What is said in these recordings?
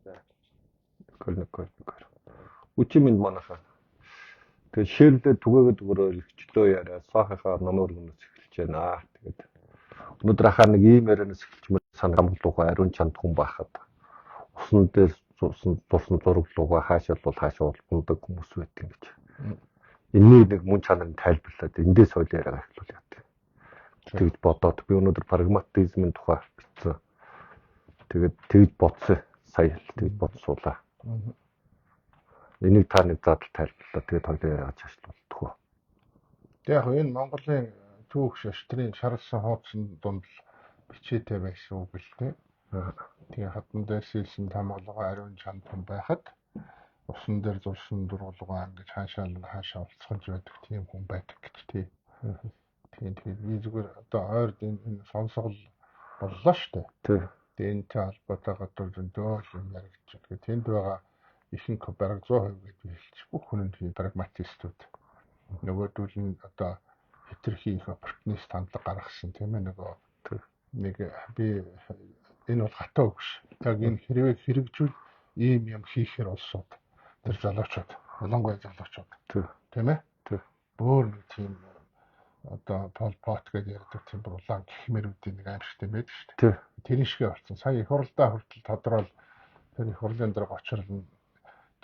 1 1 2 1. Үчи минь манайхаа. Тэгээд ширлээ түгээгээд өгөрөө илчлөө яриа. Сахийнхаа номын өргөнөөс эхэлж байна. Тэгээд өнөөдөр ахаа нэг ийм ярианаас эхэлж санамглуугаа ариун чанд хүн байхад усан дээр зурсан зураглуугаа хаашаа бол хаашаа улбандаг хүмүүс байдаг гэж. Энэний нэг мөн чанарын тайлбарлаад эндээс соёл яриагаа эхлүүл яадаг. Тэгж бодоод би өнөөдөр прагматизмын тухай бичсэн. Тэгээд тэгж бодсон. Сая тэгж бодсуулаа. Энийг та нэг заадал тайлбарлаа. Тэгээд хоёлоо яриагаа чаашлуулдаг уу. Тэг яг энэ Монголын түүх шаштрын шарлсан хуудсан дунд л бичээтэй байсан үг л дээ. Тэгээ хатан дээр сэлсэн тамгалгаа ариун чанд хүн байхад усан дээр зурсан дургуулгаа ингэж хаашаа хаашаа улцгаж байдаг тийм хүн байдаг гэж тий. Тийм, тэгээд би зүгээр одоо ойрд энэ сонсгол боллоо шүү дээ. Тэгээ энэтэй холбоотой гадуур зөндөө юм яригдчих. Тэгээд тэнд байгаа ихэнх бараг 100% гэж би хэлчих. Бүх хүн нь тийм прагматистууд. Нөгөөдөл нь одоо хэтэрхий их оппортунист хандлага гаргасан тийм ээ, нөгөө нэг би энэ бол хатаа үг ш. Яг энэ хэрвээ хэрэгжүүл ийм юм хийхээр улсууд тэр залуучууд, ялангуяа залуучууд. Тийм ээ? Бөөр нэг тийм одоо Пол Пот гэж ярьдаг тийм бүр улаан гихмэрүүдийн нэг аимшигтай байдаг шүү дээ. Тэр шигэ болсон. Сая их хурлдаа хүртэл тодорхойл тэр их хурлын дараа гочрол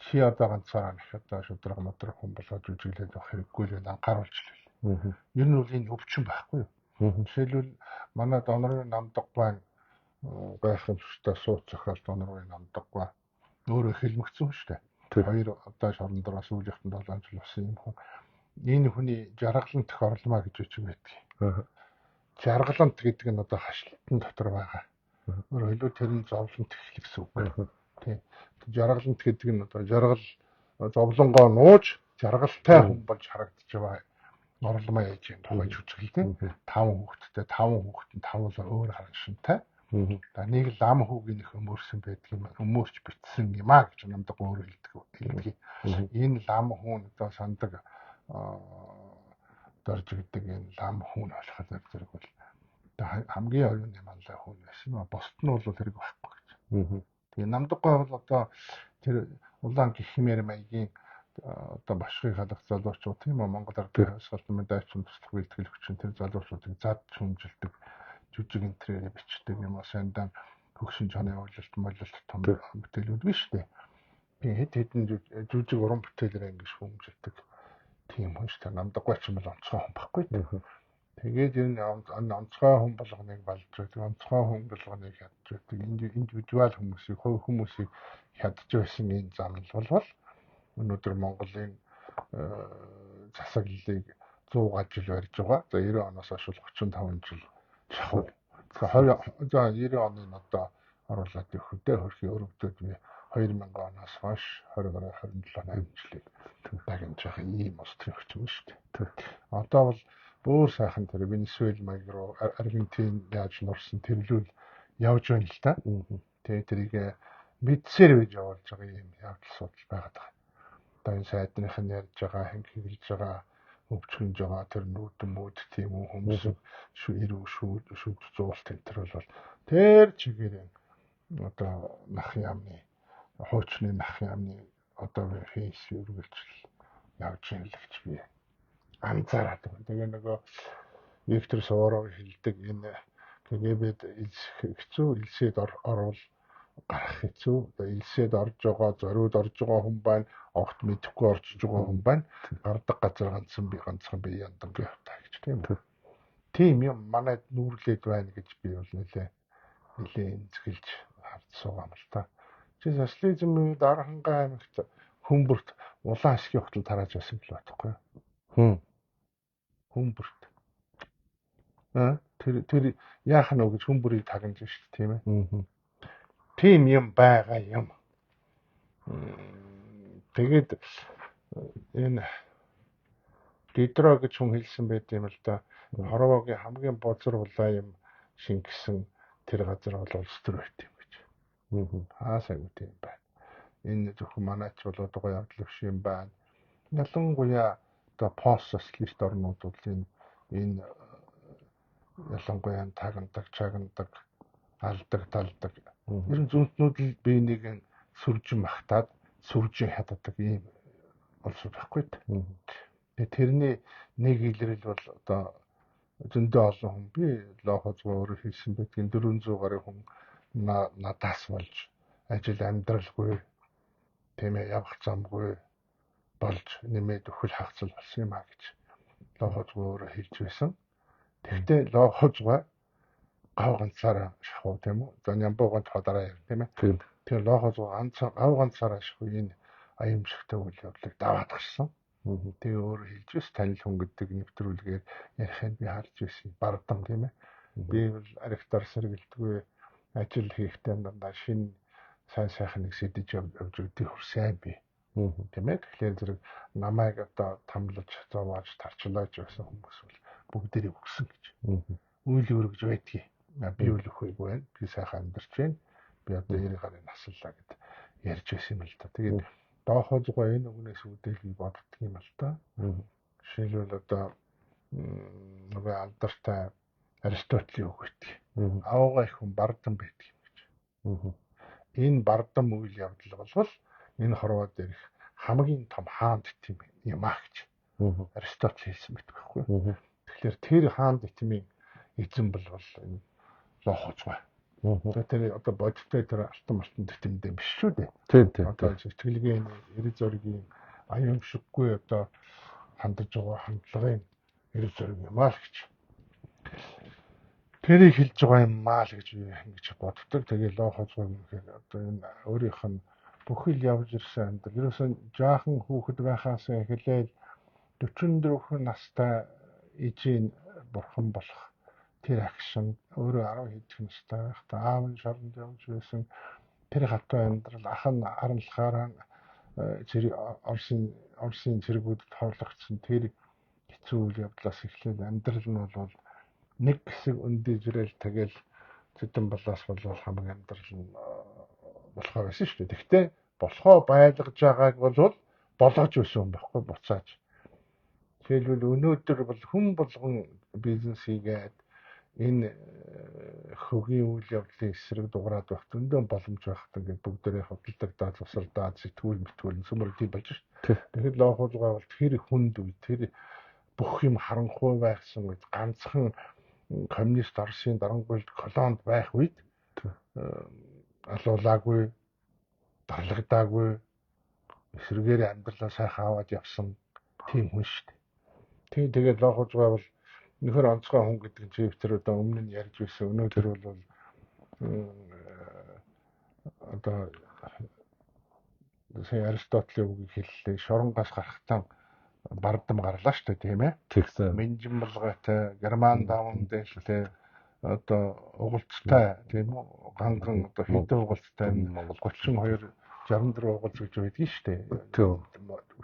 чи одоо ганцаараа их одоо шудраг модраг хүн болоод жүжиглээд явах хэрэггүй л анхааруулж л. Ер нь бол энэ өвчин байхгүй юу? Жишээлбэл манай Донрын намдаггай гайхамшигтай сууц зохиол Донрын намдаггай өөрөө хэлмэгцэн шүү дээ. Хоёр одоо шорон дараа сүүлийнхэн 7 жил болсон юм хүн. Энэ хүний жаргалант тохиорломаа гэж үчиг байдаг. Жаргалант гэдэг нь одоо хашлтан дотор байгаа. Өөрөөр хэлбэл тэр нь зовлонт эхлэх гэсэн үг. Тийм. Жаргалант гэдэг нь одоо жаргал зовлонгоо нууж жаргалтай хүн болж харагдаж байгаа. Орломоо яаж юм тухай жүжиглээ тийм. 5 хүүхэдтэй, 5 хүүхэд нь тавуулаа өөр хараншинтай. За нэг лам хүүгийн их өмөрсөн байдаг юм, өмөрч битсэн юм а гэж намдаг өөр хэлдэг. Энэ лам хүн одоо сандаг дорж гэдэг энэ лам хүн болохоор зэрэг зэрэг бол хамгийн оюуны манлай хүн байсан. Бусд нь бол хэрэг байхгүй гэж. Тэгээ намдаггүй бол одоо тэр улаан гихмээр маягийн одоо башхыг халах залуучууд тийм үү, Монгол Ардын хувьсгалан дайчин туслах бэлтгэл хүчин тэр залуучуудыг зад шүмжилдэг, жүжиг энтрээр бичдэг юм уу, сандаа хөгшин чоны ойлолт мололт том бүтээлүүд биш үү? Би хэд хэдэн жүжиг уран бүтээлээр ингэж шүмжилдэг тийм хүн шүү дээ. Намдаггүй ч юм бол онцгой хүн байхгүй. Тэгээд энэ онцгой хүн болгоныг балж байдаг, онцгой хүн болгоныг хядж байдаг. Индивидуал хүмүүсийг, хувь хүмүүсийг хядж байсан энэ зам л болвол өнөөдөр Монголын засаглалыг 100 жил барьж байгаа. За 90 оноос хойш 35 жил шахуу. За 20 за 90 оны одоо оруулаад өгөх дээ хөрхи өргөдөөд би 2000 оноос хойш 20 27 8 жилийг дагнаж байгаа ийм улс төрийн хүчин шүү дээ. Одоо бол бөөр сайхан тэр Венесуэл маяг руу, Аргентин яаж нурсан тэрлүүл явж байна л та. Тэгээ тэрийг мэдсээр байж явуулж байгаа юм явдал судал байгаад байгаа. Одоо энэ сайдных нь ярьж байгаа, хинхиглэж байгаа, өвчгөнж байгаа тэр нүүдэн мүүд тийм үү хүмүүс эрүү шүд зуулт энэ төр бол тэр чигээр одоо нах яамны хуучны нах яамны одоо фейс үргэлжил явж байна л гэж би анзаараад байна. Тэгээ нөгөө Виктор Суворов хэлдэг энэ КГБ-д илсэх хэцүү, илсээд орвол гарах хэцүү. Одоо илсээд орж байгаа, зориуд орж байгаа хүн байна, огт мэдэхгүй орж байгаа хүн байна. Гардаг газар ганцхан би ганцхан би яндангийн хувьтай гэж тийм үү. Тийм юм манайд нүүрлээд байна гэж би бол нэлээ эмзэгэлж харж суугаа юм л та. Чи социализм үед Архангай аймагт хүмүүрт улаан ашигын хотол тарааж байсан гэл бодохгүй юу? Хүмүүрт. Тэр яах нь вэ гэж хүмүүрийг тагнаж шүү дээ, тийм ээ. Тийм юм байгаа юм. Тэгээд энэ Дидро гэж хүн хэлсэн байт юм л да. Хоровогийн хамгийн бозор улаан юм шингэсэн тэр газар бол улс төр байт юм гэж. Хаасаагүй тийм байна. Энэ зөвхөн манайч болоод байгаа явдал биш юм байна. Ялангуяа одоо пост социалист орнууд бол энэ ялангуяа тагнадаг, чагнадаг, алдаг, талдаг. Ер нь зүнтнүүд л бие нэг нь сүржин магтаад сүржин хятаддаг ийм улсууд байхгүй. Тэгээ тэрний нэг илрэл бол одоо зөндөө олон хүн би Лоохозгой өөрөө хэлсэн байдгийн 400 гаруй хүн надаас болж ажил амьдралгүй тийм ээ явах замгүй болж нэмээд өхөл хагцал болсон юм а гэж Лоохозгой өөрөө хэлж байсан. Тэгэхдээ Лоохозгой гав ганцаараа шахуу тийм үү? За Нямбуугийн тухай дараа ярина тийм ээ. Тэгэхээр Лоохозгой гав ганцаараа шахуу энэ аимшигтай үйл явдлыг даваад гарсан. Тэгээ өөрөө хэлж байсан танил хүн гэдэг нэвтрүүлгээр ярихыг би харж байсан. Бардам тийм ээ. Би бол архитар сэргэлдэггүй ажил хийхдээ дандаа шинэ сайн сайхныг сэдэж явж өгдөг хөрсөн би. Тийм ээ. Тэгэхээр зэрэг намайг одоо тамлаж, зовоож, тарчлааж байсан хүмүүс бол бүгдээрээ өгсөн гэж. Үйл өргөж байдгийг. Би үл өхөөгүй байна. Би сайхан амьдарч байна. Би одоо 90 гаруй наслаа гэд ярьж байсан юм л та. Тэгээд Доохозгой энэ үгнээс үүдэл би боддөг юм л та. Жишээлбэл одоо нөгөө алдартай Аристотелийн үг байдаг. Аваагаа их хүн бардам байдаг юм гэж. Энэ бардам үйл явдал болвол энэ хорвоо дээрх хамгийн том хаан титм юм а гэж Аристотель хэлсэн байдаг байхгүй. Тэгэхээр тэр хаан титмийн эзэн бол энэ Лоохозгой. Тэр одоо бодиттой тэр алтан малтан титэмдээ биш шүү дээ. Тийм тийм. Одоо сэтгэлгээний эрэг зоригийн аюумшиггүй одоо хандаж байгаа хандлагын эрэг зориг юм аа л гэж. Тэрийг хэлж байгаа юм аа л гэж ингэж боддог. Тэгээ Лоохозгой гэхээр одоо энэ өөрийнх нь бүхэл явж ирсэн амьдрал. Ерөөсөн жаахан хүүхэд байхаас эхлээл 44 настай ээжийн бурхан болох тэр агшин өөрөө 10 хэдэн настай байхдаа аав нь шоронд явж байсан тэр хатуу амьдрал ах нь харанлахаараа зэрэг Оросын цэргүүдэд хорлогдсон тэр хэцүү үйл явдлаас эхлээл амьдрал нь бол нэг хэсэг өндөжрэл тэгэл зүтэн болоос болол хамаг амьдрал нь болохоо байсан шүү дээ. Тэгэхдээ болохоо байлгаж байгааг бол болгож байсан юм байхгүй буцааж. Жишээлбэл өнөөдөр бол хүн болгон бизнес хийгээд энэ хөгийн үйл явдлын эсрэг дуграад байх зөндөө боломж байхад ингээд бүгдээрээ худалдагдаад цусалдаад сэтгүүл мэтгүүл сүмэр тийм болж шүү дээ. Тэгэхээр Лоохозгой бол тэр хүнд үе тэр бүх юм харанхуй байсан үед ганцхан коммунист Оросын дарангуйлд колонд байх үед алуулаагүй, дарлагдаагүй, эсрэгээр амьдралаа сайхан аваад явсан тийм хүн шүү дээ. Тэгээд Лоохозгой бол нөхөр онцгой хүн гэдэг нь чивтер одоо өмнө нь ярьж байсан. Өнөөдөр бол одоо сая Аристотелийн үгийг хэллээ. Шоронгоос гарахтаа бардам гарлаа шүү дээ, тийм ээ. Тэгсэн. Минжин булгайтай, герман даван дээлтэй, одоо угалцтай, тийм үү? Ганган одоо хэдэн угалцтай, Монгол 32 64 угалц гэж байдгийг шүү дээ. Тийм.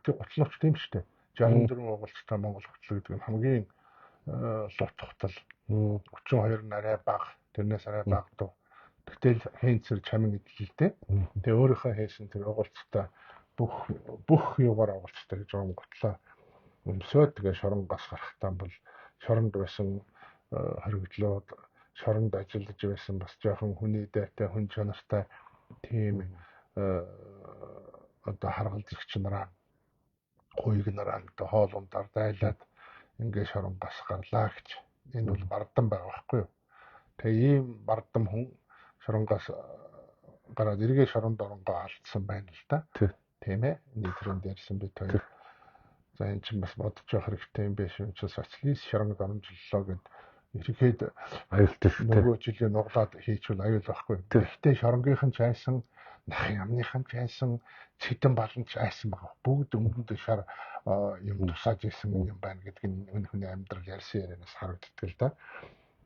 Тэр 30 тийм шүү дээ. 64 угалцтай Монгол хөтлө гэдэг нь хамгийн лут хотол. 32 нь арай бага, тэрнээс арай бага дуу. Гэтэл хэнцэр чамин эдлэлтэй. Тэгээ өөрийнхөө хийсэн тэр угалцтай бүх юугаар угалцтай гэж байгаа готлоо өмсөөд тэгээ шоронгоос гарахтаа бол шоронд байсан хоригдлууд, шоронд ажиллаж байсан бас жоохон хүний дайтай, хүн чанартай тийм одоо харгалзагч нараа, гуйг нараа одоо хоол ундаар дайлаад ингээ шоронгоос гарлаа гэж. Энэ бол бардам байгаа байхгүй юу? Тэгээ ийм бардам хүн шоронгоос гараад эргээ шоронд оронгоо алдсан байна л да. Тийм ээ. Энэ төрөнд ярьсан бид хоёр. За энэ чинь бас бодож явах хэрэгтэй юм биш үү? Социалист шоронд оромжлолоо гэд ерөнхийд аюултай шүү дээ. Нөгөө жилийн нуглаад хийчихвэл аюул байхгүй. Гэхдээ шоронгийнх нь ч айсан, нахын амных нь ч айсан, цэдэн балан ч айсан байгаа. Бүгд өнгөнд шар юм тусааж исэн юм байна гэдг нь энэ хүний амьдрал ярьсан ярианаас харагддаг л да.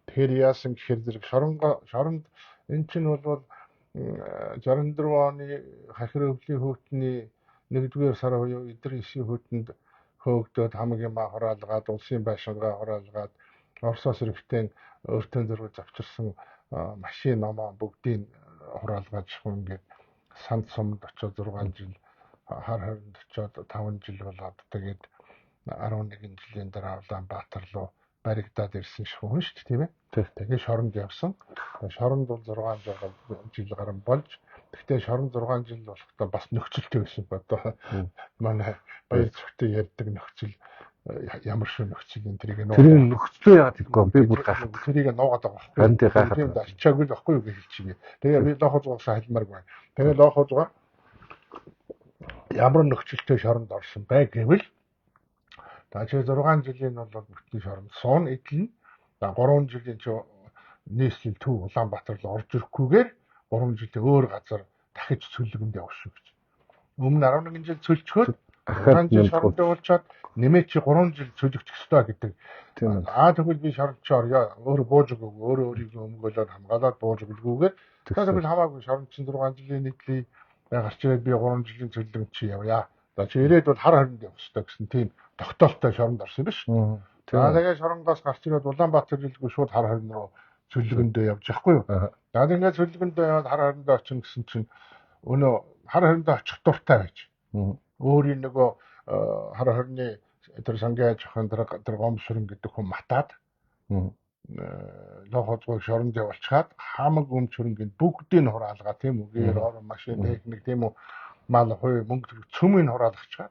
Тэгэхээр яасан гэхээр зэрэг шоронд энэ чинь бол 64 оны хахир өвлийн хүүтний 1-р сар буюу эдэр 9 хүүтэнд хөөгдөөд хамаг юмаа хураалгаад, улсын байшингаа хураалгаад, Оросоос ирэхтэн өөртөө зөрүү завчирсан машин номоо бүгдийг хураалгаад шахуу ингээд санд сумд очоод 6 жил, хар хоринд очоод 5 жил болоод тэгээд 11 жилийн дараа Улаанбаатар руу баригдаад ирсэн шахуу хүн шүү дээ, тийм ээ. Тэгээд шоронд явсан. Шоронд бол 6 жил гарan болж Гэхдээ шорон 6 жил болохдоо бас нөхцөлтэй байсан ба одоо манай баяр зүгтээ ярьдаг нөхцөл ямар шүү нөхцөл энэ тэрийг нуугаад. Тэр нөхцлөө яагаад гэхгүй би бүр гайхаад. Тэрийг нуугаад байгаа байхгүй. Харин тий гайхаад. Тийм арчаагүй л байхгүй юу гэж хэлчихье. Тэгээ би Лоохозгоос халимааргүй байна. Тэгээ Лоохозгоо ямар нөхцөлтэй шоронд орсон бай гэвэл за чи 6 жилийн бол бүтэн шоронд суун эдлэн. За 3 жилийн чи нийслэл Төв Улаанбаатар руу орж ирэхгүйгээр 3 жилийн өөр газар дахиж цөллөгөнд явах шүү гэж. Өмнө 11 жил цөлчхөөд 6 жил шоронд явуулчаад нэмээд чи 3 жил цөлөгчих ёстой гэдэг. Аа тэгвэл би шоронд чи орё. Өөрөө бууж өгөөгүй, өөрөө өөрийгөө өмгөөлөөд хамгаалаад бууж өгөлгүйгээр тэгвэл хамаагүй шоронд чинь 6 жилийн нийтлээ гарч ирээд би 3 жилийн цөллөгөнд чи явъя. За чи ирээд бол хар хоринд явах ёстой гэсэн тийм тогтоолтой шоронд орсон юм биш. За тэгээ шоронгоос гарч ирээд Улаанбаатар жилгүй шууд хар хорин руу цөллөгөндөө явж яахгүй юу. За ингээд цөллөгөндөө яваад хар хориндоо очин гэсэн чинь өнөө хар хориндоо очих дуртай байж. Өөрийн нөгөө хар хорины тэр сангийн аж ахуйн тэр гомсрон гэдэг хүн матаад Лоохозгойг шоронд явуулчихад хамаг өмч хөрөнгөнд бүгдийг хураалгаа тийм үү, гэр орон машин техник тийм үү, мал хувь мөнгө цөмийг хураалгачаад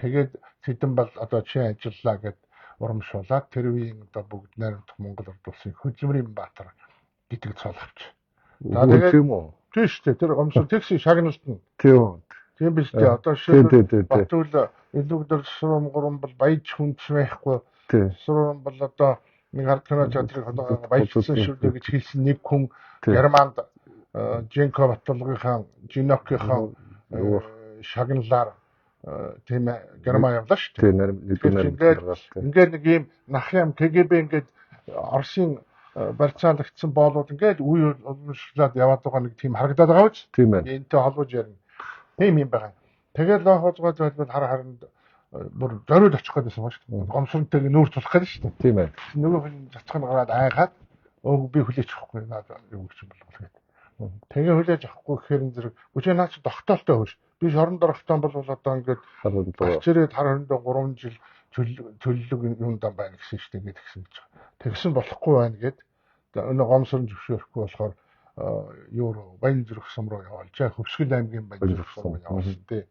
тэгээд Сэдэн бол одоо чи ажиллаа гэд урамшуулаад тэр үеийн одоо бүгд найрамдах Монгол ард улсын хөдөлмөрийн баатар гэдэг цол авч. За тэгээд тийм үү? Тийм шүү дээ. Тэр гомсор тэгсэн шагналтна. Тийм үү. Тийм биз дээ. Одоо жишээлбэл Батүл илүүгдэр сурам гурван бол баяж хүнч байхгүй. Сурам бол одоо нэг ард кино театрыг одоо баяжсан шүү дээ гэж хэлсэн нэг хүн Германд Женко Батулгынхаа Жинокийнхаа шагналаар тийм Герман явлаа шүү дээ. Тийм ингээд нэг ийм нах юм КГБ ингээд Оросын барьцаалагдсан боолууд ингээд үе уламжлаад яваад байгаа нэг тийм харагдаад байгаа биз? Тийм байна. Энтэй холбож ярина. Тийм юм байгаа. Тэгээд Лоохозгой зайлбал хар харанд бүр зориуд очих гэдсэн ба шүү дээ. Гомсронтэйг нүүр тулах гэдэг шүү дээ. Тийм байна. Нөгөө хүн цацх нь гараад айгаад өөг би хүлээж авахгүй надад юу гэж болов гэдэг. Тэгээ хүлээж авахгүй гэхээр энэ зэрэг үгүй наа чи тогтоолтой хөөш. Би шоронд орохдоо бол одоо ингээд гарч ирээд хар хориндоо 3 жил цөллөг юундан байна гэсэн шүү дээ гэсэн гэж. Тэгсэн болохгүй байна гэд өнөө гомсрон зөвшөөрөхгүй болохоор юу руу Баян зүрх сум руу явуулжээ. Хөвсгөл аймгийн Баян зүрх сум руу явуулсан тий.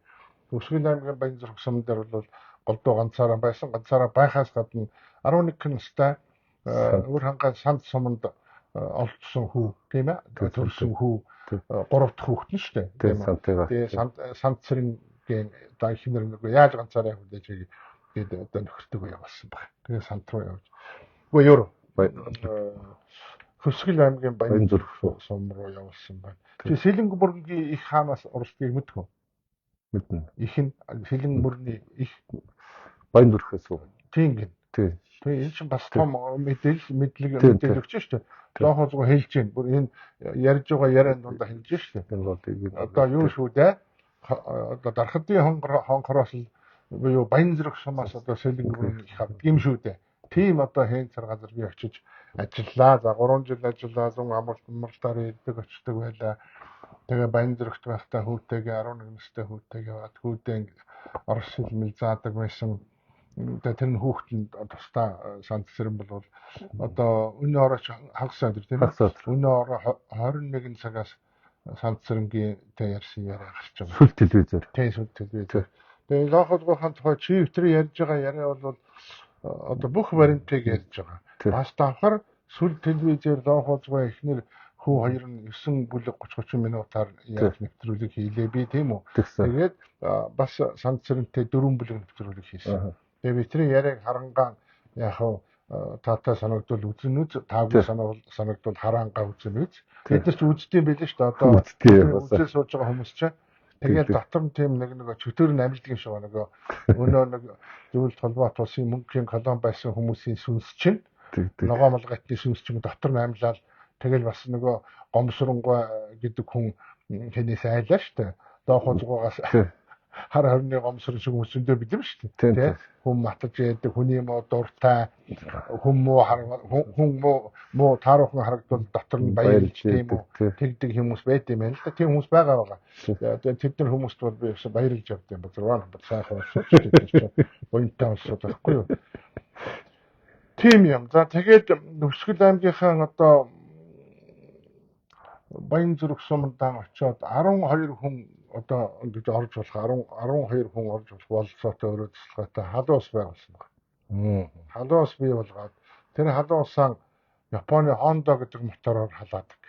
Хөвсгөл аймгийн Баян зүрх сум дээр бол голдуу ганцаараа байсан. Ганцаараа байхаас гадна 11 настай өр хангаа санд суманд олдсон хүү тийм ээ. Төрсөн хүү 3 дахь хүүхэд нь шүү дээ. Тийм ээ. Санд цэрэнгийн одоо ихнэр нөгөө яаж ганцаараа хүлээж гээд одоо нөхөртөөгөө явуулсан баг. Тэгээ санд руу явж. Үгүй юу руу Хөвсгөл аймгийн Баян зүрх сум руу явуулсан байна. Чи Сэлэнг бүрнгийн их хаанаас уралдгийг мэдэх үү? Мэднэ. Их нь Сэлэнг мөрний их Баян зүрхээс үү? Тийм гин. Тийм. Тэгээ энэ чинь бас том мэдээлэл мэдлэг мэдээлэл өгч шүү дээ. Лоохозгоо хэлж гин. Бүр энэ ярьж байгаа яриан дундаа хэлж шүү дээ. Энэ бол одоо юу шүү дээ? Одоо Дархадын хонхороос л буюу Баян зүрх сумаас одоо Сэлэнг бүрний их авдаг юм шүү дээ. Тийм одоо хэн цар газар би очиж ажиллаа. За 3 жил ажиллаа. Зун амралт амралтаар ирдэг очдог байлаа. Тэгээ Баян зүрхт байхдаа хүүтэйгээ 11 настай хүүтэйгээ яваад хүүдээ орос хэлмэл заадаг байсан. Тэгээ тэр нь хүүхэд нь тусдаа санд цэрэн бол одоо өнөө орооч хагас өдөр тийм ээ. Өнөө ороо 21 цагаас санд цэрэнгийн ярьсан яриа гарч байгаа. Сүл телевизээр. Тийм сүл телевизээр. Тэгээ Лоохозгойхын тухай чи өтрийн ярьж байгаа яриа бол одоо бүх вариантыг ярьж байгаа. Бас давхар сүл телевизээр Лоохозгой эхнэр хүү хоёр нь 9 бүлэг 30 минутаар яаж нэвтрүүлэг хийлээ би тийм үү. Тэгээд бас санд цэрэнтэй 4 бүлэг нэвтрүүлэг хийсэн. Тэгээ бидний яриаг харангаан яг хав таатай санагдвал үзэн үз, таагүй санагдвал хараангаа үзэн үз. Бид нар ч үздэм байлээ шүү дээ. Одоо үзэл сууж байгаа хүмүүс чинь тэгээд дотор нь тийм нэг нэг чөтгөр нь амжилт юм шиг байна. Нөгөө өнөө нэг зөвлөлт холбоот улсын мөнгөний колон байсан хүмүүсийн сүнс чинь ногоо малгайтны сүнс чинь дотор нь амлаад тэгэл бас нөгөө гомсронгой гэдэг хүн хэнээс айлаа шүү дээ. Лоохозгоогоос хар хорны гомсрон шиг хүмүүс зөндөө бид юм шүү дээ. Тэ хүн матаж яадаг, хүний муу дуртай, хүн муу хүн муу тааруухан харагдвал дотор нь баярлж тийм үү тэгдэг хүмүүс байд юм байна л да. Тийм хүмүүс байгаа байгаа. Тэгээд тэд нар хүмүүст бол би баярлж явд юм ба зурван бол сайхан улсууд шүү дээ. Буянтай улсууд байхгүй юу? Тийм юм. За тэгээд Хөвсгөл аймгийнхаа одоо Баянзүрх сумдан очоод 12 хүн одоо ингэж орж болох 10 12 хүн орж болох бололцоотой өрөө тусалгаатай халуун ус байгуулсан байна. Халуун ус бий болгоод тэр халуун усаа Японы Honda гэдэг мотороор халаадаг.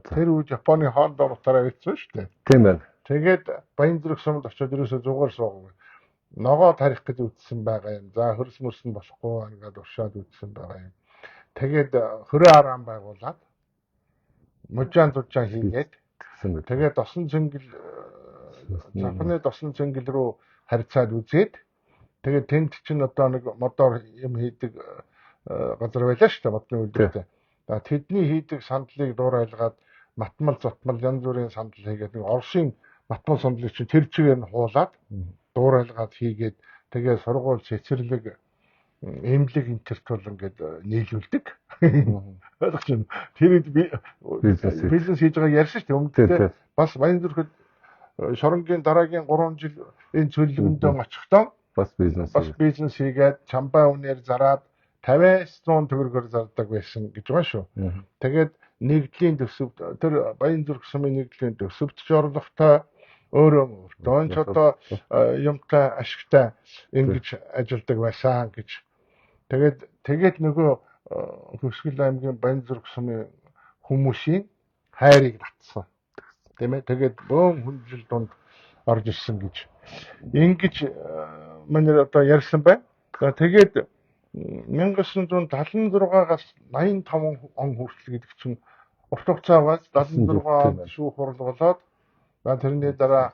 Тэр үед Японы Honda мотор авчихсан шүү дээ. Тийм байна. Тэгээд Баянзүрх сумд очоод ерөөсөө зугаар суугаагүй. Ногоо тарих гэж үтсэн байгаа юм. За хөрс мөрс нь болохгүй ингээд уршаад үтсэн байгаа юм. Тэгээд хөрөө араан байгуулад мужаан зужаан хийгээд тэгээд досон цэнгэл Запаны досон цэнгэл рүү харьцаад үзээд тэгээд тэнд чинь одоо нэг модоор юм хийдэг газар байлаа шүү дээ, модны үйлдвэртэй. За тэдний хийдэг сандлыг дуурайлгаад матмал зотмал янз бүрийн сандал хийгээд нэг Оросын матмал сандлыг чинь тэр чигээр нь хуулаад дуурайлгаад хийгээд тэгээ сургууль цэцэрлэг эмнэлэг энтерт бол ингээд нийлүүлдэг. Ойлгож байна. Тэр үед би бизнес хийж байгааг ярьсан шүү дээ. Өмнөд бас Баянзүрхэд шоронгийн дараагийн 3 жил энэ цөллөгөндөө очихдоо бас бизнес хийгээд чамбай үнээр зараад 50-аас 100 төгрөгөөр зардаг байсан гэж байгаа шүү. Тэгээд нэгдлийн төсөв тэр Баянзүрх сумын нэгдлийн төсөвт жорлоготой өөрөө өөртөө ч одоо юмтай ашигтай ингэж ажилдаг байсан гэж. Тэгээд нөгөө Хөвсгөл аймгийн Баянзүрх сумын хүмүүсийн хайрыг татсан. Тийм ээ. Тэгээд бөөн хүндлэл дунд орж ирсэн гэж. Ингэж манай одоо ярьсан байна. За тэгээд 1976-аас 85 он хүртэл гэдэг чинь урт хугацаагаас 76 онд шүүх хурал болоод за тэрний дараа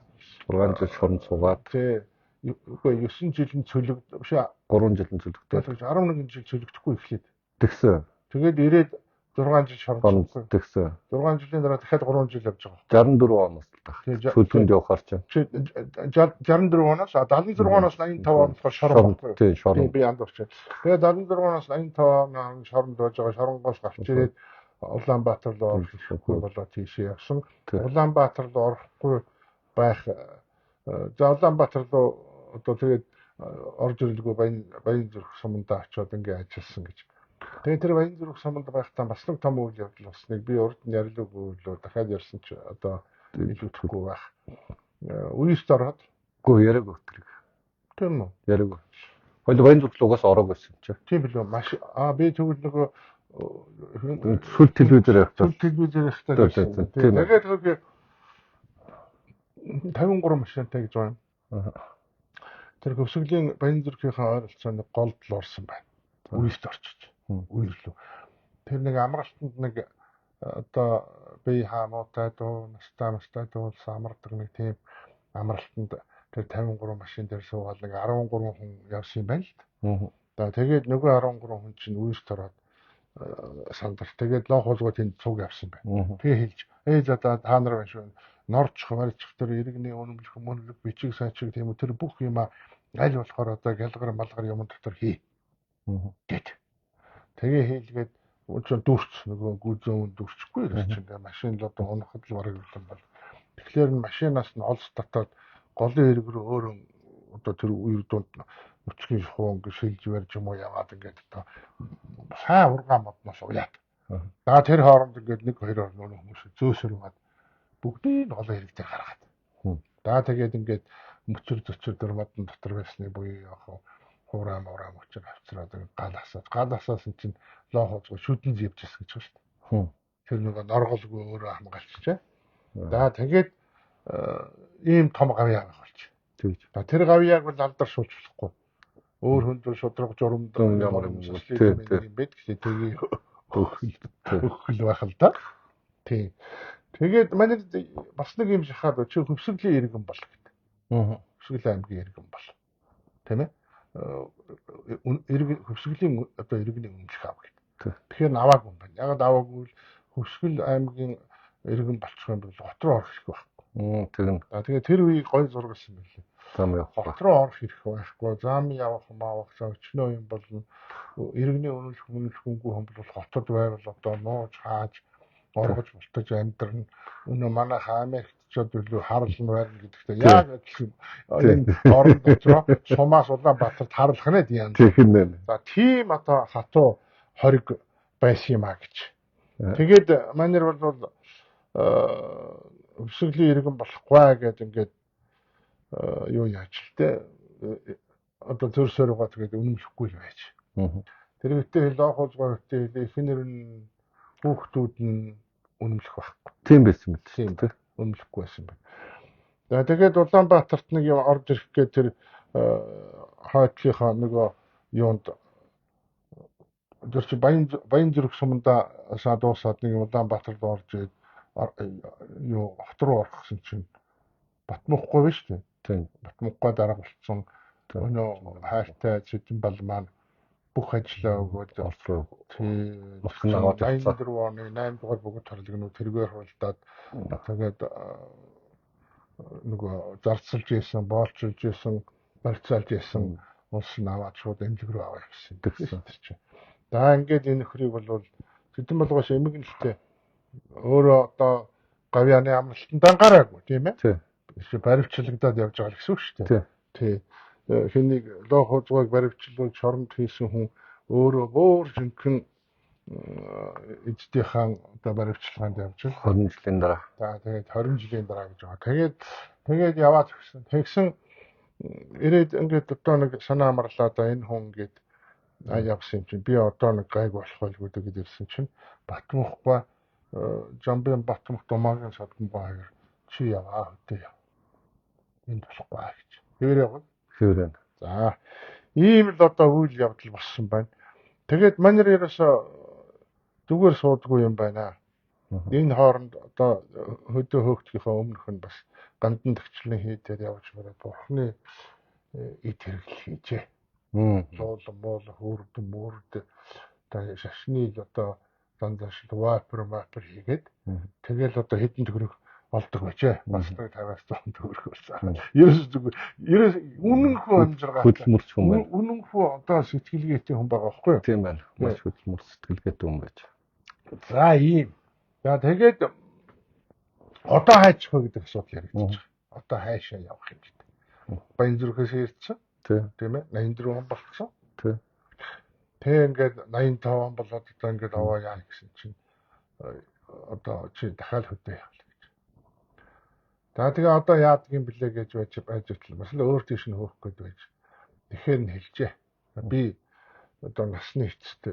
6 жил шорон суугаад тий үгүй 9 жил нь цөлөг биш 3 жил нь цөлөгдөөд 11 жил цөлөгдөхгүй эхлээд тэгсэн. Тэгээд ирээд 6 жил шорон тэгсэн. 6 жилийн дараа дахиад 3 жил явж байгаа. 64 оноос л та. Цөлгөнд явахаар чинь 64 оноос 76 оноос 85 он болохоор шорон баггүй. Тийм шорон. Би андуурч. Тэгээд 76 оноос 85 он шоронд байж байгаа. Шоронгоос гарч ирээд Улаанбаатар руу орох хэрэггүй болоод тийшээ явсан. Улаанбаатар руу орохгүй байх. За Улаанбаатар руу одоо тэгээд орж ирэлгүй Баянзүрх сумандаа очиод ингээ ажилласан гэж. Тэгээд тэр Баянзүрх суманд байхдаа бас нэг том үйл явдал болсныг би урд нь ярьлаагүй лөө дахиад ярьсан чи одоо илүүтэхгүй байх. Үеэст ороод үгүй яриаггүй тэрийг. Тийм үү? Яриаггүй. Хоёул Баянзүрх руу угаас ороог байсан юм чи. Тийм билүү? Маш би тэгвэл нөгөө сүл телевизээр явчихсан. Сүл телевизээр явчихсан. Тэгээд хөөе 53 машинтай гэж байна. Тэр Хөвсгөлийн Баянзүрхийнхээ ойролцоо нэг голд л орсон байна. Үеэст орчиж. Үерлүү. Тэр нэг амралтанд нэг одоо бие хаа муутай дуу, настай дуулсан амардаг нэг тийм амралтанд тэр 53 машин дээр суугаад нэг 13 хүн явсан юм байна л да. За тэгээд нөгөө 13 хүн чинь үерт ороод сандар. Тэгээд лоо хулгай тэнд цуг явсан байна. Тэгээ хэлж за та нар байна шүү. Норчих, барьчих тэр иргэний үнэмлэх, мөнлөг, бичиг саачиг тийм үү тэр бүх юм аль болохоор одоо гялгар малгар юм дотор хий. Гэт. Тэгээ хийлгээд өчигдөр дүрч нөгөө гүзэн дүрчихгүй л чинь машин л одоо унахад л бараг юм бол. Тэгэхээр машинаас нь олс татаад голын хэрэг рүү өөрөө одоо тэр үер дунд өчгийн шухуу ингэ шилж барьж юм уу яваад ингээд одоо сайн ургаан модноос уяад. За тэр хооронд ингээд нэг хоёр нөгөө хүмүүс зөөсөр угаад бүгдийг голын хэрэг дээр гаргаад. За тэгээд ингээд мөчөр зөчөр дөр модон дотор байсны буюу яг хуурай муурай мөчөр авчраад гал асаад гал асаасан чинь лоо хоцгоо шүдэн зэвжсэн гэж байна шүү дээ. Тэр нөгөө норголгүй өөрөө хамгаалчихжээ. За тэгээд ийм том гавьяа болж. За тэр гавьяаг бол алдаршуулж болохгүй. Өөр хүнд шудраг журамд ямар юм юм бэ гэсэн тгий өгөх байх л да. Тийм. Тэгээд манай бас нэг юм шахаад чи Хөвсгөлийн иргэн бол гэдэг. Хөвсгөл аймгийн иргэн бол. Тийм ээ. Иргэн Хөвсгөлийн одоо иргэний өмнөх ав гэдэг. Тэгэхээр аваагүй юм байна. Яг аваагүй бол Хөвсгөл аймгийн иргэн болчих юм бол хот руу орох хэрэг байхгүй. Тэгнь. За тэгээд тэр үеийг гой зургалсан байлээ. Зам явах. Хот руу орох хэрэг байхгүй. Зам явах маавах за өчнөө юм болно. Иргэний үнэлэх үнэлэхүнгүй хүн бол хотод байвал одоо нууж хааж оргож бултаж амьдрна. Өнөө манайх Америкт ч одоо илүү харлан байрна гэдэгтэй яг адилхан энэ орон дотроо сумаас Улаанбаатарт харлах нэ тийм. Тэгнэ. За тийм одоо хатуу хориг байсан юм а гэж. Тэгээд манер бол Өвсгөлийн иргэн болохгүй гэдэг ингээд юу яаж л те одоо зөр сорьгоо тэгээд үнэмлэхгүй л байж. Тэр үедээ лоох узгаар үедээ эхнэр нь хүүхдүүд нь үнэмлэх байхгүй. Тийм байсан мэт. Тийм үнэмлэхгүй байсан байна. За тэгээд Улаанбаатарт нэг юм орж ирэх гээд тэр хойтлынхаа нөгөө юунд тэр чи Баян зүрх суманда дуусаад нэг Улаанбаатарт орж ирээд юу хот руу орох гэсэн чинь Батмуухгүй биш үү? Тийм. Батмуухгүй дарга болсон. Өнөө хайртай Цэдэн бал маань бүх ажлаа өгөөд Орос руу тий Москвад аваад явцсан. 84 оны 8 дугаар богд торлог нүү тэргээр хуралдаад тэгээд нөгөө зарцалж исэн, боолчилж исэн, барьцаалж исэн улс нь аваад шууд эмнэлэг рүү аваа явсан. Тэгсэн. Тэр чинь. За ингээд энэ нөхрийг бол Цэдэн болгоос эмгэнэлтэй өөрөө одоо гавьяаны амралтанд ангараагүй тийм ээ. Тий. Чи баривчлагдаад явж байгаа л гэсэн үг шүү дээ. Тий. Тий. Хэнийг лоох хузгайг баривчлуулж шоронд хийсэн хүн өөрөө өөр жинхэнэ эздийнхаа одоо баривчилгаанд явж л 20 жилийн дараа. За тэгээд 20 жилийн дараа гэж байгаа. Тэгээд яваад өгсөн. Тэгсэн ирээд ингээд одоо нэг санаа амарлаа да энэ хүн ингээд явсан юм чинь би одоо нэг гайг болох байлгүй дээ гэдээ ирсэн чинь Батмуухгүй Жамбын Батмуух Думаагийн садамгай хоёр чи яваа хөдөө яв. Энд болохгүй гэж. Хэвээр яваа. Хэвээр байна. За ийм л одоо үйл явдал болсон байна. Тэгээд манер ерөөсө зүгээр суудгүй юм байна. Энэ хооронд одоо хөдөө хөөгдгийнхөө өмнөх нь бас гандан төгчлэн хийдээр явж бараад бурхны эд хэрэглэл хийжээ. Зуулан муулан хөөрдөн мөрд одоо шашны л одоо зан заншил вапер мапер хийгээд тэгэл одоо хэдэн төгрөг олдог байжээ. Бас 50-аас 100 төгрөг болсон. Ерөөс зүгээр ерөөс үнэнхүү амжиргаа Хөдөлмөрч хүн байна. Үнэнхүү одоо сэтгэлгээтэй хүн байгаа байхгүй юу? Тийм байна. Маш хөдөлмөр сэтгэлгээтэй хүн байж. За ийм. За тэгээд одоо хайчих вэ гэдэг асуудал яригдчих. Одоо хайшаа явах юм гэдэг. Баян зүрхээс ирсэн. Тий. Тийм ээ. 84 он болцсон. Тий. Тэг ингээд 85 он болоод одоо ингээд аваа яа гэсэн чинь одоо чи дахиад хөдөө явах гэж. За тэгээ одоо яадаг юм блэ гэж байж байж бас л өөр тийш нь хөөх гээд байж. Тэгэхээр нь хэлжээ. Би одоо насны эцэст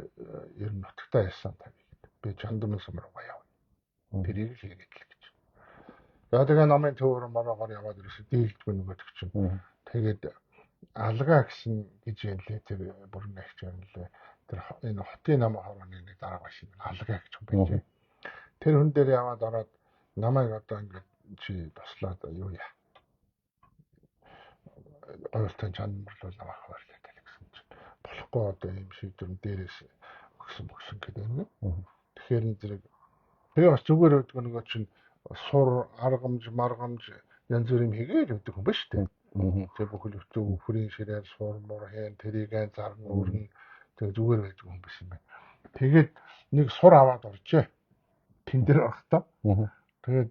ер нь нутагтаа ясан та гэдэг. Би чандман сум руугаа явна. Тэрийг л хийгээд л гэж. За тэгээ намын төвөр мороогоор яваад ирсэн дийлдгүй нөгөөдөг чинь. Тэгээд алгаа гэсэн гэж юм лээ тэр бүрэн агч юм лээ. Тэр энэ хотын нам хорооны нэг дарга байсан юм. Алгаа гэж хүн байлээ. Тэр хүн дээр яваад ороод намайг одоо ингээд чи туслаад юу яа. Гоёлтой чанамрлуул намайг хаваарлаа гэсэн чинь болохгүй одоо ийм шийдвэр дээрээс өгсөн өгсөн гэдэг юм. Тэгэхээр энэ зэрэг тэгээ бас зүгээр өгдөг нөгөө чинь сур аргамж маргамж янз бүр юм хийгээл өгдөг хүн ба шүү дээ. Тэгээ бүхэл өтөг өхрийн ширээр сур мур хэн тэрийг зарна өрнө тэгээ зүгээр байдаг хүн биш юм байна. Тэгээд нэг сур аваад оржээ. Тэн дээр орохдоо. Тэгээд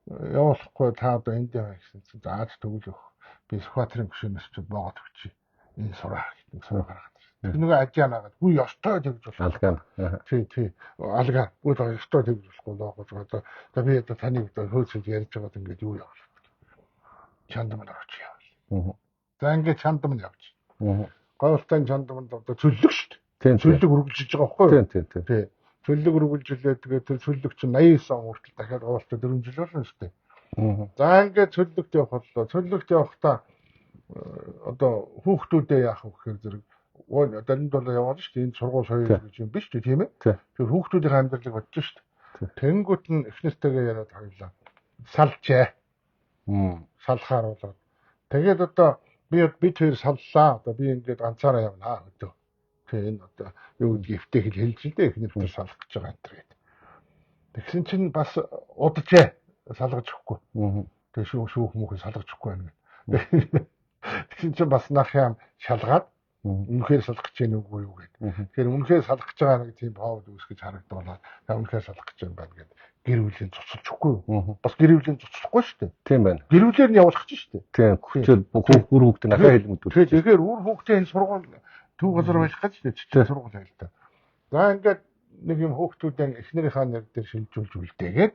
явуулахгүй та одоо энд яваа гэсэн чинь зааж тэгвэл өгөх. Би Сүхбаатарын гүшүүнээс чи боогод өгчий. Энэ сураа гэдэг сур гаргаад ирсэн. Тэр нөгөө ажиа нагаад үгүй ёстой тэгж болох. Алгаа. Тий, тий. Алгаа. Үгүй ёстой тэгж болохгүй лоогож одоо за би одоо таныг одоо хөөцөж ярьж байгаад ингээд юу явуулах. Чандам орооч явуул. За ингээд чандам нь явж. Говьлтай чандамд одоо цөллөг шүү дээ. Цөллөг үргэлжиж байгаа байхгүй юу? Тий, тий, тий. Цөллөг үргэлжилээ тэгээд тэр цөллөг чинь 89 он хүртэл дахиад говьлтай 4 жил болно шүү дээ. За ингээд цөллөгт явах боллоо. Цөллөгт явахдаа одоо хүүхдүүдээ яах вэ гэхээр зэрэг даримт болоо яваад шүү дээ. Энэ сургууль соёл гэж юм биш үү тийм ээ? Тэр хүүхдүүдийн амьдралыг бодож шүү дээ. Тэнгүүт нь эхнэртэйгээ яриад хоёлаа салжээ. Салхаар болоод. Тэгээд одоо бид хоёр саллаа. Одоо би ингээд ганцаараа явнаа өдөө. Тэгээ энэ одоо юу гэдгийг эвтэй хэл хэлж л дээ эхнэр тэр салах гэж байгаа энэ төр гэдэг. Тэгсэн чинь бас уджээ салгаж өгөхгүй. Тэгээ шүүх мөнхөө салгаж өгөхгүй байна гэдэг. Тэгсэн чинь бас нах юм шалгаад үнэхээр салах гэж байна үгүй юу гэдэг. Тэгэхээр үнэхээр салах гэж байгаа нэг тийм повод үүсгэж харагдуулаад та үнэхээр салах гэж юм байна гэдэг. Гэр бүлийн цуцалж өгөхгүй юу? Бас гэр бүлийн цуцлахгүй шүү дээ. Тийм байна. Гэр бүлээр нь явуулах чинь шүү дээ. Тийм. Хүчээр үр хүүхдээ нахаа хэлмэдүүл. Тэгэхээр үр хүүхдээ энэ сургууль төв газар байх гэж шүү дээ. Сургууль байл та. За ингээд нэг юм хүүхдүүдэн эхнэрийнхаа нэр дээр шилжүүлж үлдээгээд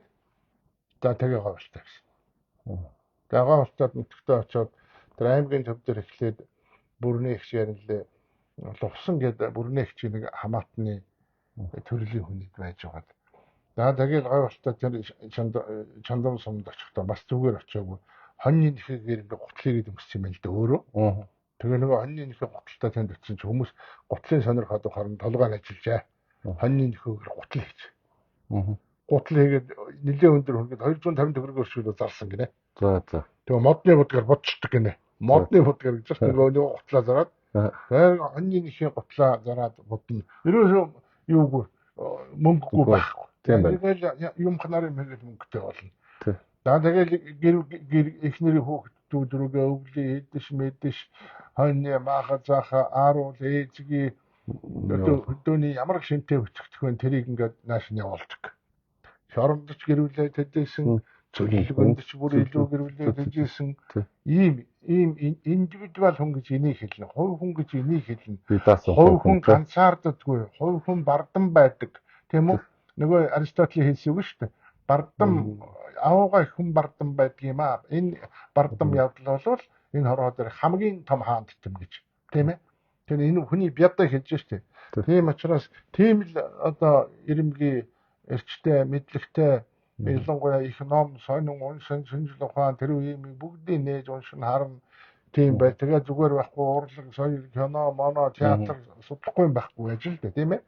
За тэгээ говьлтай гэсэн. Тэгээ говьлтаад нутагтаа очиод тэр аймгийн төв дээр эхлээд бүрний их ярилээ. Лувсан гэдэг бүрний их нэг хамаатны төрлийн хүнийд байж байгаад. За тэгээд говьлтаа тэр чандам сумд очихдоо бас зүгээр очиагүй. Хоньны нэхэгээр ингээ гутал хийгээд өмссөн юм байна л да өөрөө. Тэгээ нөгөө хоньны нэхээ гуталтай танд очисон чи хүмүүс гутлын сонирхоод харин толгой нь ажиллажээ. Хоньны нэхээгээр гутал хийж. Гутал хийгээд нэлээд өндөр хөргөд 250 төгрөгөөр өршөөлөө зарсан гинэ. За за. Тэгээ модны будгаар бодчихдаг гинэ. Модны будгаар гэж байна. Нөгөө гутлаа зараад. Тэгээ хоньны нэхээ гутлаа зараад будна. Ерөөсөө юугүй мөнгөгүй байхгүй. Тэгэл юм ханаар юм хийгээл мөнгөтэй болно. За тэгэл гэр эхнэрийн хүүхдүүд рүүгээ өвлөө эдэш мэдэш хойны maaха зааха ааруул ээжгийн өдөөний ямар шинтэй өчгдөх вэ тэрийг ингээд нааш нь явуулдаг. Шоромдож гэрүүлээ тэдээсэн, цөллөгөндөж бүр илүү гэрүүлээ тэдээсэн ийм индивидуал хүн гэж энийг хэлнэ. Хувь хүн гэж энийг хэлнэ. Хувь хүн ганцаарддаггүй, хувь хүн бардам байдаг. Тийм үү? Нөгөө Аристотелийн хэлсэн үг шүү дээ. Бардам авууга их хүн бардам байдаг юм аа. Энэ бардам явдал бол энэ хорвоо дээр хамгийн том хаан тэтм гэж. Тийм ээ? Тэр энэ хүний бядаа хэлж штэ. Тийм учраас тийм л одоо ирэмгийн эрчтэй, мэдлэгтэй, ялангуяа их ном, сонин уншин, шинжил ухаан тэр үеийн бүгдийг нээж уншин харна. Тийм бай. Тэгээ зүгээр байхгүй урлаг, соёл, кино, моно, театр судлахгүй юм байхгүй байж л дээ, тийм ээ.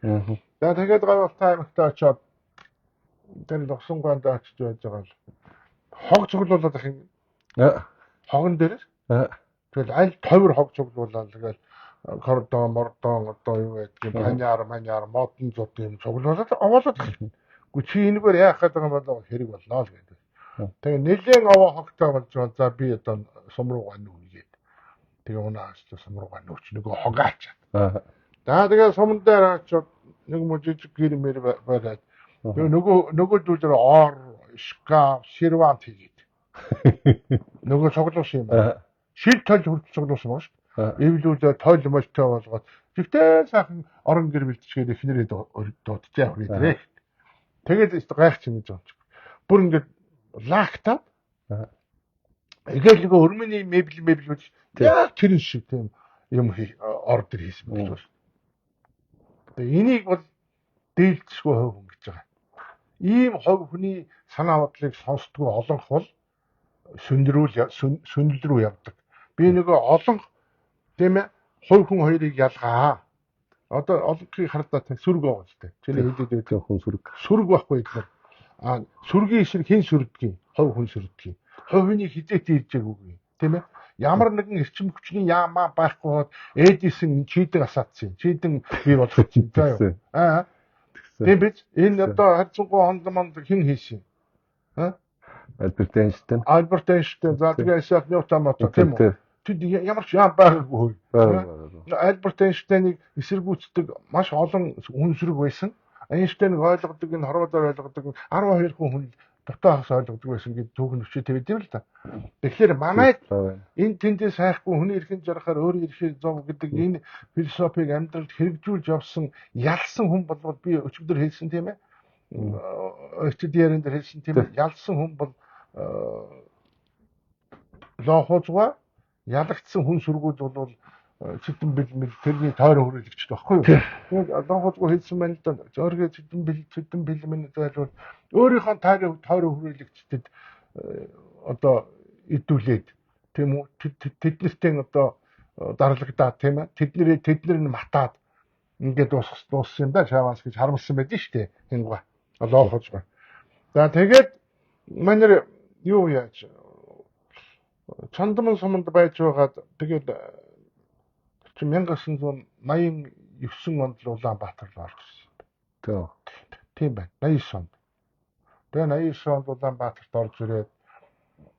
За тэгээд Говьултай аймагт очиод тэр Лувсангуйнд очиж байж байгаа л хог цуглуулад ах юм. Хогон дээр. Тэгэл аль товер хог цуглуулаад тэгэл кордон, мордон одоо юу байдгийг паняар, маняар, модон зуд юм цуглуулад овоолоод ах. Үгүй чи энэгээр яах гээд байгаа юм бол хэрэг болно л гэдэг. Тэгээ нэлээд овоо хогтой болж байгаа. За би одоо сум руугаа нүүгээд. Тэгээ унаа очиж сум руугаа нүүч нөгөө хогаач. За тэгээ суман дээр очиод нэг мө жижиг гэр мэр бариад тэгээ нөгөө дүүлэр ор, шкаф, сервант хийгээд. Нөгөө цуглуулсан юм байна. Шил тойл хүртэл цуглуулсан байна шүү дээ. Эвлүүлээ тойл молтой болгоод тэгтээ сайхан орон гэр бэлтжгээд эхнэрээ дуудчихаа хүрээ. Тэгээд гайх чинь гэж юм. Бүр ингээд лактаад Эгээл нөгөө өрмөний мебель үз яг тэрэн шиг тийм юм ордер хийсэн байж байна. Тэгээ энийг бол дээлцшгүй хувь хүн гэж байгаа. Ийм хувь хүний санаа бодлыг сонсдгоо олонх бол сүндрэл рүү явдаг. Би нөгөө олонх тийм ээ хувь хүн хоёрыг ялгаа. Одоо олонхыг хардаа сүрэг байгаа ч тийм. Чиний хэлээд байдаг хүн сүрэг. Сүрэг байхгүй гэхээр а сүргийн эсрэг хэн сүрдгийг? Хувь хүн сүрдгийг. Хувь хүний хизээт иржээг үгүй. Тийм ээ. Ямар нэгэн эрчим хүчний яамаа байхгүй бод Эдисон чийдэн асаацсан. Чийдэн бий болгоцсон. За юу. Аа. Тийм биз? Энэ одоо харьцангуй хонд монд хэн хийсэн? Аа? Альберт Эйнштейн. Альберт Эйнштейн. За тэгээ Исаак Ньютон мото тийм үү? Тэд ямар ч яам байгаагүй. Альберт Эйнштейнийг эсэргүүцдэг маш олон хүн сүрэг байсан. Эйнштейнийг ойлгодог, энэ хорвоодоор ойлгодог 12 хүн дутаа хас ойлгодог байсан гэж түүхэн өчөө тавьд юм л да. Тэгэхээр манай энэ тэндээс хайхгүй хүний эрхэн жаргахаар өөрийн эрхийг зов гэдэг энэ философиг амьдралд хэрэгжүүлж явсан ялсан хүн болвол би өчигдөр хэлсэн тийм ээ. Өчигдөр ярин дээр хэлсэн тийм ээ. Ялсан хүн бол лоохуузгаа ялагдсан хүн сүргүүд бол цэдэн бэлмэл тэрний тойрон хүрээлэгчд байхгүй юу? Тэгээд лоохуузгүй хэлсэн байна л да. Зоригээ цэдэн бэл цэдэн бэлмэн зайлвал өөрийнхөө тойрон хүрээлэгчдэд одоо идүүлээд тийм үү? Тэднэртэй одоо дарлагдаад тийм ээ? Тэднэр нь матаад ингээд дууссан юм да. Шаваас гэж харамссан байдаг шүү дээ. Хингва. Лоохуузгүй. За тэгээд манер юу яаж Чандман суманд байж байгаад тэгээд 1989 онд л Улаанбаатар руу орж ирсэн. Тийм байна. 89 онд. Тэгээ 89 онд Улаанбаатарт орж ирээд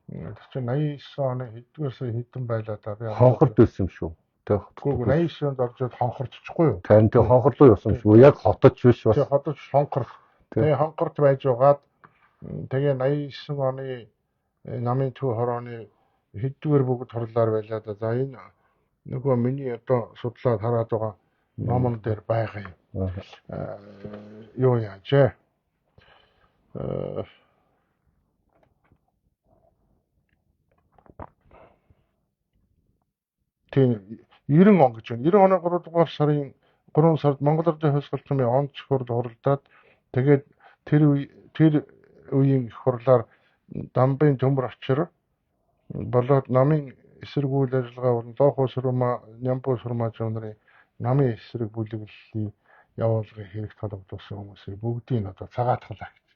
тэр чинь 89 оны хэддүгээр сая хэдэн байлаа да. Би хонхорд байсан юм шүү. Тэг. Үгүй 89 онд орж ирээд хонхордчихгүй юу? Харин тэг хонхор руу явсан юм шүү. Яг хоточ биш бас. Тэг хоточ хонхор. Тэгээ хонхорт байж байгаад тэгээ 89 оны намын төв хорооны хэддүгээр бүгд хурлаар байлаа да. За энэ нөгөө миний одоо судлаад хараад байгаа номон дээр байгаа юм. Юу яажээ? Тийм, 90 он гэж байна. 90 оны 3 дугаар сарын 3 сард Монгол Ардын Хувьсгал замын онц хурл хуралдаад, тэгээд тэр үеийн их хурлаар Дамбын төмөр очир болоод намын эсрэг үйл ажиллагаа болон Лоохуу Сүрмаа, Нямбуу Сүрмаа нарын намын эсрэг бүлэглэлийн явуулгын хэрэг толгодуулсан хүмүүсийг бүгдийг нь одоо цагаатглаа гэж.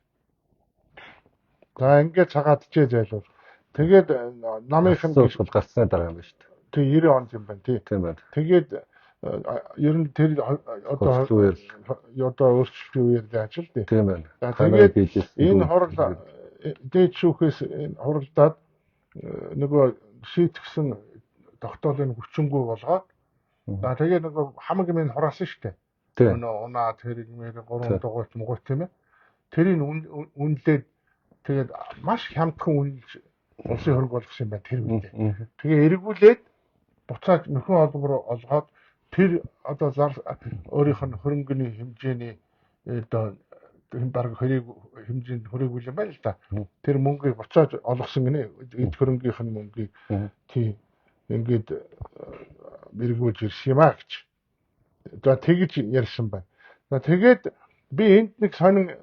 За, ингээд цагаатжээ зайлуул. Тэгээд намынх нь Асуудал гарсны дараа юм байна шүү дээ. Тэг, 90 онд юм байна, тий. Тийм байна. Тэгээд ер нь тэр одоо Хөрслөн үеэр одоо өөрчлөлтийн үеэр яаж л дээ. Тийм байна. За, Та нарын тэгээд биелсэн энэ дүү- хурал дээд шүүхээс энэ хуралдаад нөгөө шийтгэсэн тогтоолыг хүчингүй болгоод, за, тэгээ нөгөө хамаг юм хураасан шүү дээ. Өнөө унаа тэрэг мэр гурван дугуйт мугуйт, тийм ээ. Тэрийг үнэлээд, тэгээд маш хямдхан үнэлж улсын хөрөнгө болгосон юм байна тэр үедээ. Тэгээ эргүүлээд буцааж нөхөн олбор олгоод, тэр одоо зар өөрийнх нь хөрөнгөний хэмжээний одоо баг хэрэг хэмжээнд хүрээгүй юм байна л да. Тэр мөнгийг буцааж олгосон гинэ. Эд хөрөнгийнх нь мөнгийг тий, ингээд эргүүлж ирсэн юм а гэж. За, тэгж ярьсан байна. За, тэгээд би энд нэг сонин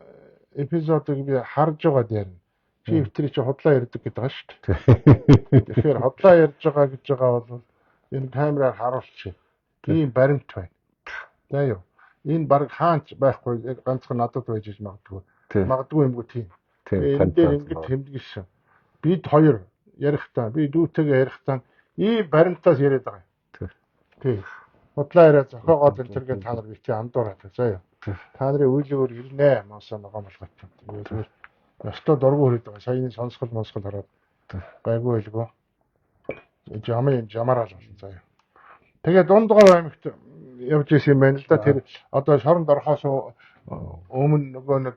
эпизодыг би харж байгаад ярина. Чи өвтрий чи худлаа ярьдаг гэдэг байгаа шүү дээ. Тэгэхээр худлаа ярьж байгаа гэж байгаа бол энэ камераар харуулчих. Тийм баримт байна. За юу. Энэ баг хаанч байхгүй, яг ганцхан надад байж иж магадгүй. Магадгүй юмгүй, тийм. Энэ дээр ингэж тэмдэглэсэн. Бид хоёр ярихдаа, би дүүтэйгээ ярихдаа ийм баримтаас яриад байгаа юм. Тий. Худлаа яриа зохиогоод энэ төргээ та нар бити андуураад заа юу. Та нарын үйл өөр ирнэ. Мосоо ногоон болгоч. Тэгээд зүгээр ёстой дургу хүрээд байгаа. Саяны сонсгол монсгол хараад гайгүй байлгүй. Жамын жамаараа л болсон заа юу. Тэгээ Дундгов аймагт явж исэн юм байна л да. Тэр одоо шоронд орохоос өмнө нөгөө нэг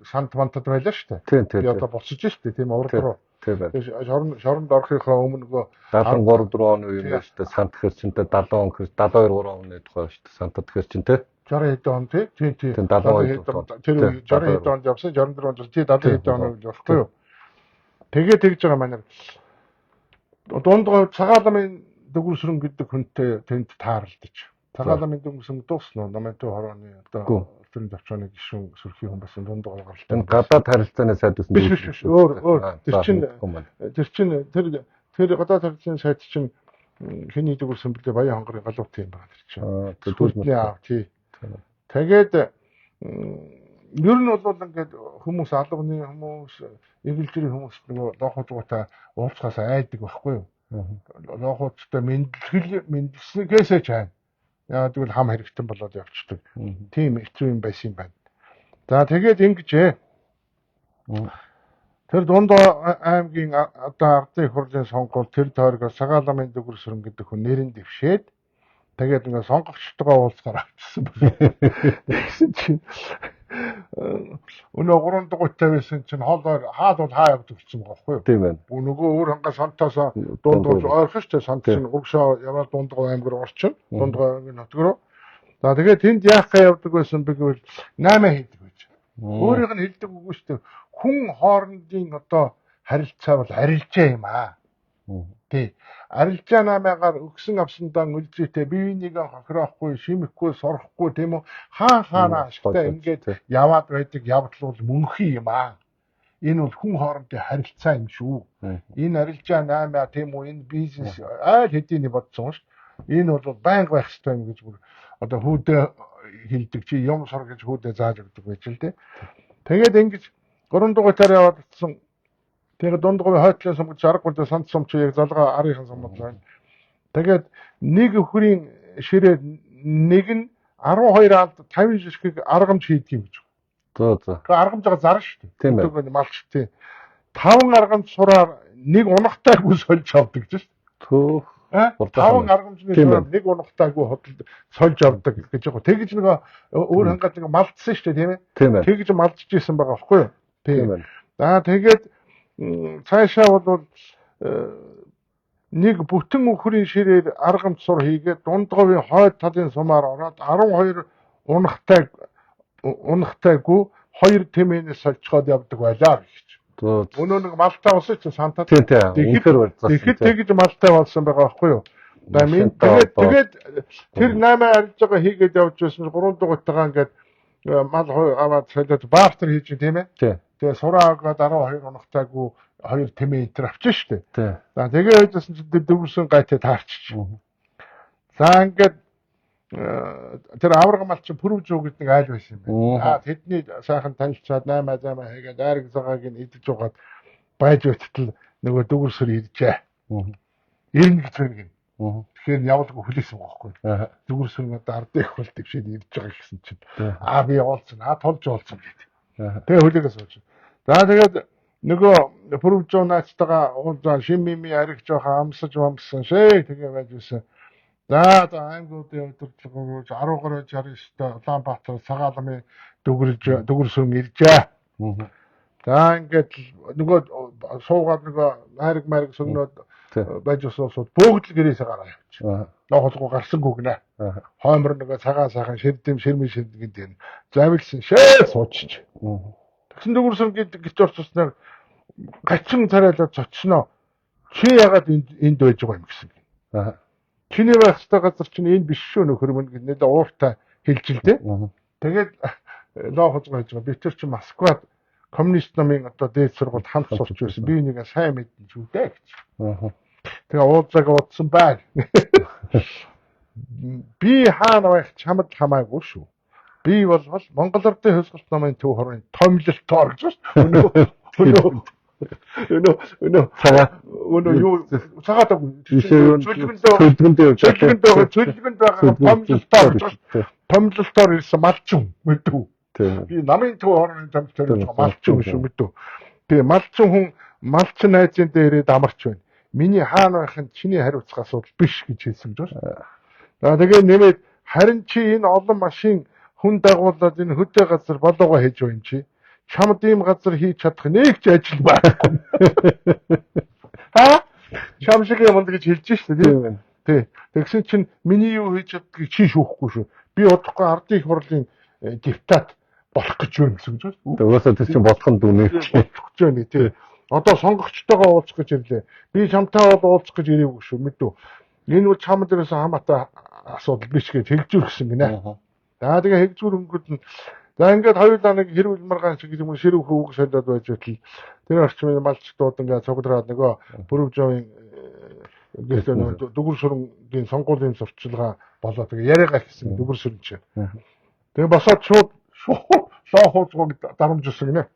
сант мантад байлаа шүү дээ. Тийм. Би одоо буцаж шүү дээ. Тийм, урд руу. Тийм байна. Тэгээ шоронд орохынхоо өмнө нөгөө 73 4 оны үе юм байна шүү дээ. Сант хэр чинтэй 70 он хэр 72 3 оны тухай шүү дээ. Сантад хэр чин те. 60 хэдэн он, тий. Тийм. Тийм, 72 70 хэдэн тэр үе 60 хэдэн онд явсан, 64 онд, тий, 70 хэдэн он үе байхгүй юу. Тэгээ тэгж байгаа манайр Дундгов Цагааламын дүгүрсрэн гэдэг хүнтэй тэнд тааралдаж. Цагааламын дүгүрсрэн дуусна уу? Намын төв хорооны одоо төрийн төвчөөний гишүүн сөрхийн хүн байсан Дундгов гаралтай. Энэ гадаад харилцааны сайд байсан. Биш, биш, биш. Өөр, өөр. Тэр чинь тэр тэр гадаад харилцааны сайд чинь хэний дүгүрсэн бэлээ, Баян хонгорын галуут юм байна тэр чинь. Тэгвэл аав, тий. Тэгээд ер нь бол ингээд хүмүүс, албаны хүмүүс, эгэлжирийн хүмүүс нөгөө лоохуйтай уулзахаас айдаг байхгүй юу? Лоохуйтай мэдлэгэл мэдлснгээсээ ч айн. Яагаад гэвэл хам хэрэгтэн болоод явцдаг. Тийм хэцүү юм байсан юм байна. За, тэгээд ингэжээ. Тэр дунд аймгийн одоо ардын их хурлын сонгуул тэр тойрогоор Цагаан ламын дүгэрсрэн гэдэг хүн нэрэн дэвшээд, тэгээд ингээ сонгогчтойгоо уулзахаар авчихсан байна. Тэгсэн чинь өнөө 3 дугуйтай байсан чинь хоол хаал бол хаа явдаг гэсэн байгаа байхгүй юу? Тийм байна. Нөгөө өөр хангай сантаас дунд ойрхон шүү дээ. Сант чинь урагшаа яваад Дундгов аймаг руу орчин. Дундгов аймгийн нутг руу. За, тэгээд тэнд яах га явдаг байсан бэ гэвэл 8 хийдэг байж. Өөрийнх нь хэлдэг үгүй шүү дээ. Хүн хоорондын одоо харилцаа бол арилжаа юм аа. Тий. Арилжаа 8-аар өгсөн авсандаа үлзийтэй бие бинийгээ хохироохгүй, шимэхгүй, сорхгүй, тийм үү? Хаан хаанаа ашигтай ингээд яваад байдаг явдал бол мөнхий юм аа. Энэ бол хүн хоорондын харилцаа юм шүү. Энэ арилжаа 8-аа, тийм үү? Энэ бизнес айл хэдийн бодсон шүү. Энэ бол байнга байх ёстой юм гэж бүр одоо хүүдээ хилдэг чи юм сур гэж хүүдээ зааж өгдөг байж л дээ. Тэгээд ингэж 3 дугуйтаар яваад утсан. Тэгээд Дундговын хойтлын сум гэж аргагүй дээ, сант сум чи яг залгаа арынхан сум байна. Тэгээд нэг өхрийн ширээ нэг нь 12 алд 50 жишгийг аргамж хийдэг юм гэж. За. Тэгэхээр аргамж байгаа зар шүү дээ. Тийм байна. Малч, тий. Таван аргамж сураар нэг унахтайгүй сольж авдаг гэж шүү дээ. Төөх. Таван аргамжны сураар нэг унахтайгүй хөдөлд сольж авдаг гэж байгаа. Тэгж нөгөө өөр хангаад нэг малдсан шүү дээ, тийм ээ. Тэгж малдж исэн байгаа байхгүй юу? Тийм. За, тэгээд цаашаа бол нэг бүтэн үхрийн ширээр аргамж сур хийгээд Дундговын хойд талын сумаар ороод 12 унахтай унахтайгүй хоёр тэмээнээс сольцоход явдаг байлаа гэж. Өнөө нэг малтай болсон чинь сантад. Тийм тийм. Үнэхээр барьцаасан. Тэгэхэд тэгж малтай болсон байгаа байхгүй юу? За минь тэгээд тэгээд тэр 8 арилжаагаа хийгээд явж байсан 3 дугуйтайгаа ингээд мал аваад солиод бартер хийж тийм ээ. Тэгээ сураа аваад 12 хоногтайгүй 2 тэмээ энтер авчих штэ. За тэгээ байжсэн чинь дөрвсөн гайтай таарчих. За ингээд тэр аварга мал чинь Пүрвжүү гэдэг нэг айл байсан юм байна. Аа тэдний сайхан танилцаад 8 8 хийгээд айраг цагааг нь идэж угаад байж байтал нөгөө дөгөрсөр иржээ. Ирнэ гэж байна гин. Тэгэхээр явуулгүй хүлээсэн байхгүй. Дөгөрсөр надад ардын их бол твшээд ирж байгаа гэсэн чинь аа би явуулсан. Аа тулж явуулсан гэдэг. Тэгээ хүлээгээ сууж. За тэгээд нөгөө Пүрвжүү наацтайгаа уулзаа шим мими ариг жоохон амсаж амссан шээ тэгээ байж байсан. За за аймагуудын удирдлагууд 13 69-д Улаанбаатар цагаан ламын дүгэрж дүгэрсүн иржээ. За ингээд нөгөө суугаад нөгөө найраг майраг сөгнөөд байж усууд бүгд л гэрээсээ гараа явчих. Нохолгоо гарсангүй гинэ. Хоймор нөгөө цагаан сайхан ширдэм ширмэн ширд гэдэг нь завилсан шээ сууччих. Тэгсэн дүгэрсүн гэж орчихсноор гачин царайлаад цоцсноо. Чи ягаад энд байж байгаа юм гэсэн. Чиний байх ёстой газар чинь энэ биш шүү нөхөр мөн гэж нэлээ ууртай хэлж л дээ. Тэгээд лоо хозгоо хийж байгаа. Би тэр чинь Москвад коммунист намын одоо дээд сургуульд хамт сурч байсан. Би энийг сайн мэднэ шүү дээ гэж. Тэгээ уулзааг удсан байна. Би хаана байх чамд хамаагүй шүү. Би болвол Монгол Ардын Хувьсгалт намын төв хорын томилолтоор гэж байна. Өнөө өнөө өнөө цагаат өнөө юу цагаат цөлгөндөө цөлгөндөө байгаа томилолтоор гэж томилолтоор ирсэн малчин мэдв. Би намын төв хорын томилолтоор ирсэн малчин шүү мэдв. Тэгээ малчин хүн малчин найзын дээр ирээд амарч байна. Миний хаана байх нь чиний хариуцах асуудал биш гэж хэлсэн гэж байна. За тэгээ нэмээд харин чи энэ олон машин хүн дагуулад энэ хөдөө газар болоогоо хийж байна чи. Чамд ийм газар хийж чадах нэг ч ажил байхгүй. Ха? Чам шиг юм гэж хэлж шээ тийм. Тий. Тэгсэн чинь миний юу хийж чаддгийг чи шүүхгүй шүү. Би удахгүй ардын их хурлын депутат болох гэж байна гэсэн үг шүү. Угаасаа тэр чинь болох нь дүнээ. Болох гэж байна тий. Одоо сонгогчтойгоо уулзах гэж ирлээ. Би чамтай бол уулзах гэж ирээгүй шүү мэдв. Энэ бол чам дээрээс хамаатай асуудал биш гэж хэлжүүр гэсэн гинэ. За тэгээ хэлжүүр өнгөд нь за ингээд хоёулаа нэг хэрүүл маргаан шиг юм ширүүх үг солиод байж байтал тэр орчмын малчдууд ингээд цуглараад нөгөө Бүрвжовын гэсэн дүгүр сүрэнгийн сонгуулийн сурчилгаа болоо тэгээ яриагаа хийсэн дүгүр сүрэн чи. Тэгээ босоод шууд лоо хууцгыг дарамжуулсан гинэ.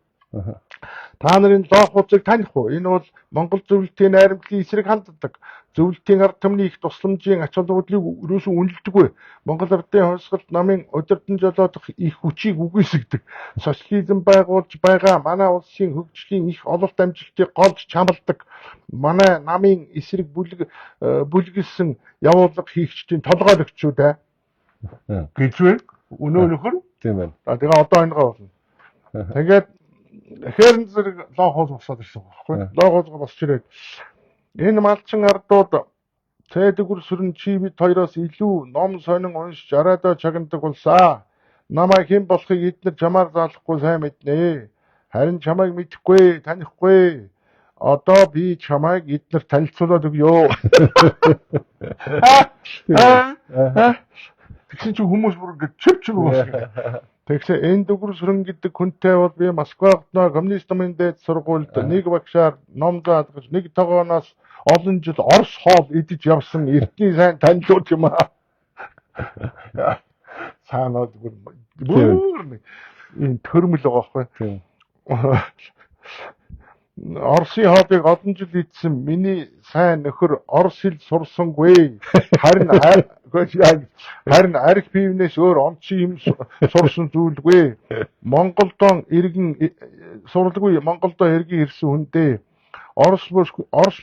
Та нарын лоо хууцыг таних уу? Энэ бол Монгол зөвлөлтийн найрамдлын эсрэг ханддаг. Зөвлөлтийн ард түмний их тусламжийн ач холбогдлыг ерөөсөө үнэлдэггүй. Монгол Ардын Хувьсгалт намын удирдан жолоодох их хүчийг үгүйсгэдэг. Социализм байгуулж байгаа манай улсын хөгжлийн их ололт амжилтыг голж чамладаг. Манай намын эсрэг бүлэглэсэн явуулга хийгчдийн толгойлогчуд аа гэж вэ? Өнөө нөхөр. Тийм байна. Тэгээ одоо энэгээ болно. Тэгээд хэрэн зэрэг лоо хууз босоод ирсэн байхгүй. Лоо хууз босч ирээд энэ малчин ардууд цэдэгүр сүрэн чи бид хоёроос илүү ном сонин уншиж араадаа чагнадаг улсаа. Намайг хэн болохыг эднэр чамаар заалахгүй сайн мэднэ. Харин чамайг мэдэхгүй, танихгүй. Одоо би чамайг эднэр танилцуулаад өгье. Тэгсэн чинь хүмүүс бүр ингэ чив чив болсон. Тэгсэн энэ дүгэр сүрэн гэдэг хүнтэй бол би Москва хотноо коммунист намын дээд сургуульд нэг багшаар ном заадгаж нэг тогооноос олон жил Орос хоол идэж явсан эртний сайн танилуут юм аа. Цаанаад бүр нэг энэ төрмөл байгаа байхгүй. Оросын хоолыг олон жил идсэн миний сайн нөхөр орос хэл сурсангүй. Харин харин арх пивнээс өөр онцгой юм сурсан зүйлгүй. Монголдон иргэн сурлгүй Монголдо иргэн ирсэн хүндээ Орос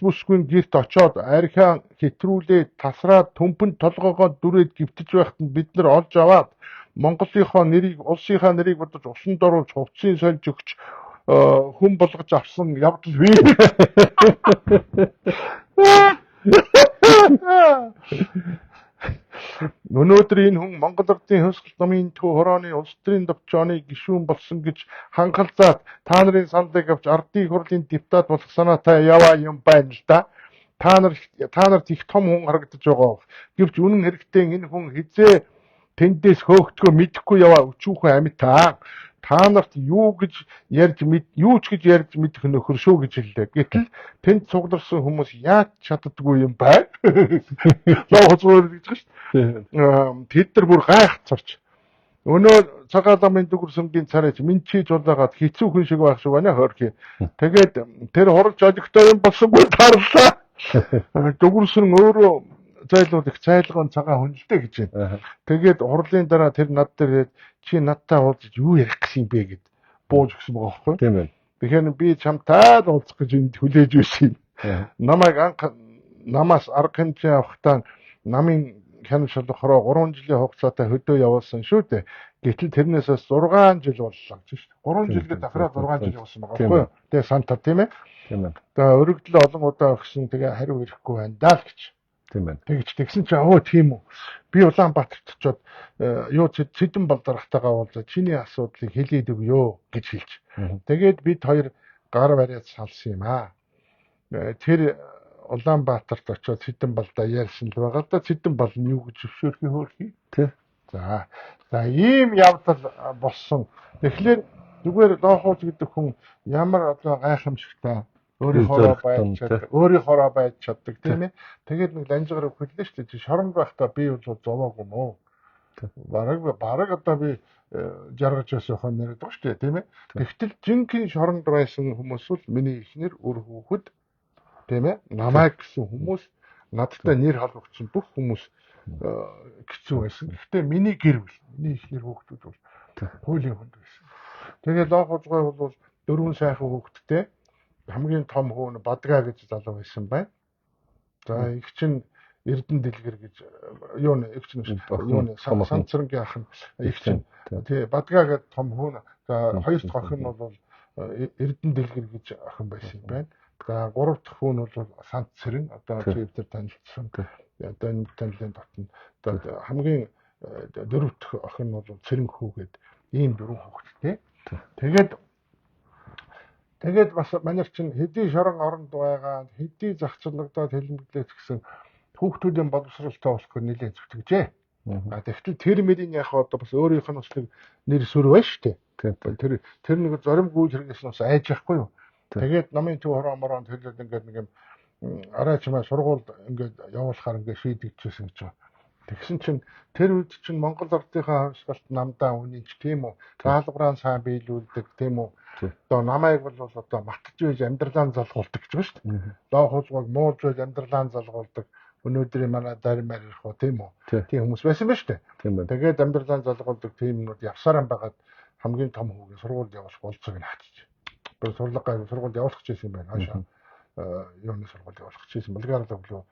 бүсгүйн герт очоод архиа хэтрүүлээд тасраад төмпөнд толгоогоо дүрээд гівтэж байхад нь бид нар олж аваад Монголынхоо нэрийг улсынхаа нэрийг бодож усанд оруулж хувцсыг сольж өгч хүн болгож авсан явдал бий. Өнөөдөр энэ хүн Монгол Ардын Хувьсгал намын төв хорооны улс төрийн товчооны гишүүн болсон гэж хангалзаад та нарын саналыг авч ардын хурлын депутат болох санаатай яваа юм байна л да. Та нарт их том хүн харагдаж байгаа. Гэвч үнэн хэрэгтээ энэ хүн хизээ тэндээс хөөгдгөө мэдэхгүй яваа өчүүхэн амьтаа. Та нарт юу ч гэж ярьж мэдэх нөхөр шүү гэж хэллээ. Гэтэл тэнд цугларсан хүмүүс яаж чаддаггүй юм байна? Лоо хуцгаар гэж байгаа шүү дээ. Тэд нар бүр гайхацарч. Өнөө цагаан ламын дүгэрсэнгийн царайч минь чи жулаагаад хэцүү хүн шиг байх шиг байна хөөрхий. Тэгээд тэр хуралж олигтой юм болсонгүй тарлаа. Дүгэрсэн өөрөө зайлуул их цайлгын цагаан хүн л дээ гэж байна. Тэгээд хурлын дараа тэр над дээр ирээд чи надтай уулзаж юу ярих гэсэн юм бэ гэд бууж өгсөн байгаа байхгүй. Тийм ээ. Тэгэхээр би чамтай л уулзах гэж энд хүлээж байсан юм. Намайг анх намаас арга хэмжээ авахдаа намын хяналт шалгахроо 3 жилийн хугацаатай хөдөө явуулсан шүү дээ. Гэтэл тэрнээс 6 жил боллоо гэж шүү дээ. 3 жилгээ дахиад 6 жил явуулсан байгаа байхгүй юу? Тэгээ сантар тийм ээ. Тийм ээ. Тэгээ өргөдөл олон удаа өгсөн, тэгээ хариу ирэхгүй байна даа л гэж. Тийм байна. Тэгж тэгсэн чинь өө тийм үү. Би Улаанбаатарт очиод юу Цэдэн Балдархтайгаа уулзаад чиний асуудлыг хэлээд өгөө гэж хэлж. Тэгээд бид хоёр гар бариад салсан юм аа. Тэр Улаанбаатарт очиод Цэдэн Балдаа ярьсан л байгаа л да. Цэдэн Бал нь юу гэж зөвшөөрөх хөөрхий. Тий. За. За ийм явдал болсон. Тэгэхээр зүгээр Лоохууз гэдэг хүн ямар одоо гайхамшигтай өөрийнхоороо байж чаддаг тийм ээ. Тэгээд нэг ланжгаар өгөх хэлээ шүү дээ. Шоронд байхдаа би бол зовоогүй юм уу? Бараг одоо би жаргаж байсан хон яриад байгаа шүү дээ, тийм ээ. Тэгтэл жинхэнэ шоронд байсан хүмүүс бол миний эхнэр, үр хүүхэд, тийм ээ. Намайг гэсэн хүмүүс, надтай нэр холбогдсон бүх хүмүүс хэцүү байсан. Гэхдээ миний гэр бүл, миний эхнэр хүүхдүүд бол хуулийн хүнд байсан. Тэгээд Лоохуузгай бол 4 сайхан хүүхэдтэй. Хамгийн том хүү нь Бадгаа гэж залуу байсан байна. За их чинь Эрдэнэ Дэлгэр гэж юу нэ их чинь юу нэ Санцрангийн ах нь их чинь тий Бадгаа гэдэг том хүү нь. За хоёр дахь охин нь бол Эрдэнэ Дэлгэр гэж охин байсан юм байна. За гурав дахь хүү нь бол Санцэрэн одоо чи эвдэр танилцсан. Одоо энэ танилын дотн. Одоо хамгийн дөрөв дэх охин нь бол Цэрэн хүү гэдэг ийм дөрвөн хүүхэдтэй. Тэгээд бас манайр чинь хэдий шорон оронд байгаа, хэдий зохицлогдоод хэлэмгэлээч гэсэн хүүхдүүдийн боловсролтой болохгүй нэлээд зүтгэжээ. Тэгтэл тэр мөрийн яг одоо бас өөрийнх нь бас нэг нэр сүр байна шүү дээ. Тэр нэг зорим гүйж хэрэгээс нь бас айж яахгүй юу. Тэгээд намын төв хороо мороонд хэлээд ингээд нэг юм арай чимээ сургуульд ингээд явуулахаар ингээд шийдэгдчихсэн гэж байгаа. Тэгсэн чинь тэр үед чинь Монгол ардынхаа хувьсгалт намдаа үнийч тийм үү, даалгавраа сайн биелүүлдэг тийм үү. Одоо намайг бол одоо матж байж амьдралаа залгуулдаг гэж байгаа шүү дээ. Лоохуузгыг муулж байж амьдралаа залгуулдаг. Өнөөдрийн манай даримаар ирэх үү тийм үү. Тийм хүмүүс байсан ба шүү дээ. Тэгээд амьдралаа залгуулдаг тийм юмнууд явсараа байгаад хамгийн том хүүгийн сургуульд явуулах болцоог нь хатчих. Тэр сурлагаа сургуульд явуулах гэсэн юм байна. Хаашаа юуны сургуульд явуулах гэсэн Булгараар өглөө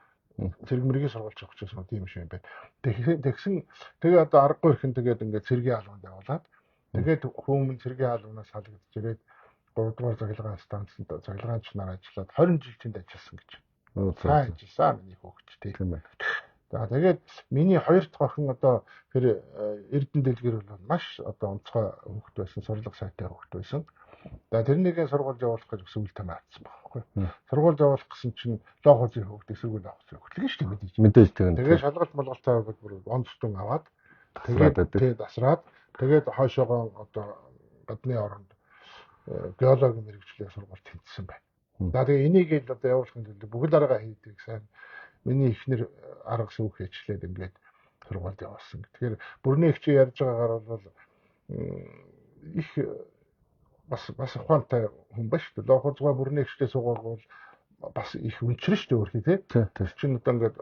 цэрэг мэргийн сургуульч явах гэсэн тийм шиг юм байна. Тэгсэн тэгээ одоо аргагүй ихэн тэгээд ингээд цэргийн албанд явуулаад тэгээд хүмүүн цэргийн албанаас халагдаж ирээд 3 дугаар цахилгаан станцанд цахилгаанч нар ажиллаад 20 жил тэнд ажилласан гэж. Сайн ажилласан миний хүүхд тийм ээ. За тэгээд миний хоёр дахь охин одоо тэр Эрдэнэ Дэлгэр бол маш одоо онцгой хүүхд байсан, сурлага сайтай хүүхд байсан. За тэрнийг сургуульд явуулах гэж өсвөл тамаа авсан байхгүй. Сургуульд явуулах гэсэн чинь Лоохуузын хүүхд эсэргүүл Лоохуузын хүүхд л шүү дээ мэдээж. Тэгэн. Тэгээд шалгалт молголтоо өгөөд бүр онцтон аваад тэгээд тэгээд асраад тэгээд хойшоогоо одоо гадны оронд геологийн мэргэжлийн сургууль тэнцсэн байна. За тэгээ энийг л одоо явуулахын тулд бүгд арга хийдэг сайн. Миний эхнэр арга сүүх хийчлээд ингээд сургуульд явуулсан. Тэгэхээр бүрний их чи ярьж байгаагаар бол их бас ухаантай хүн ба шүү дээ. Лоохуузгай бүрний ихтэй суугааг бол бас их өнчрөн шүү дээ өөрхий тий. Тэр чинь одоо ингээд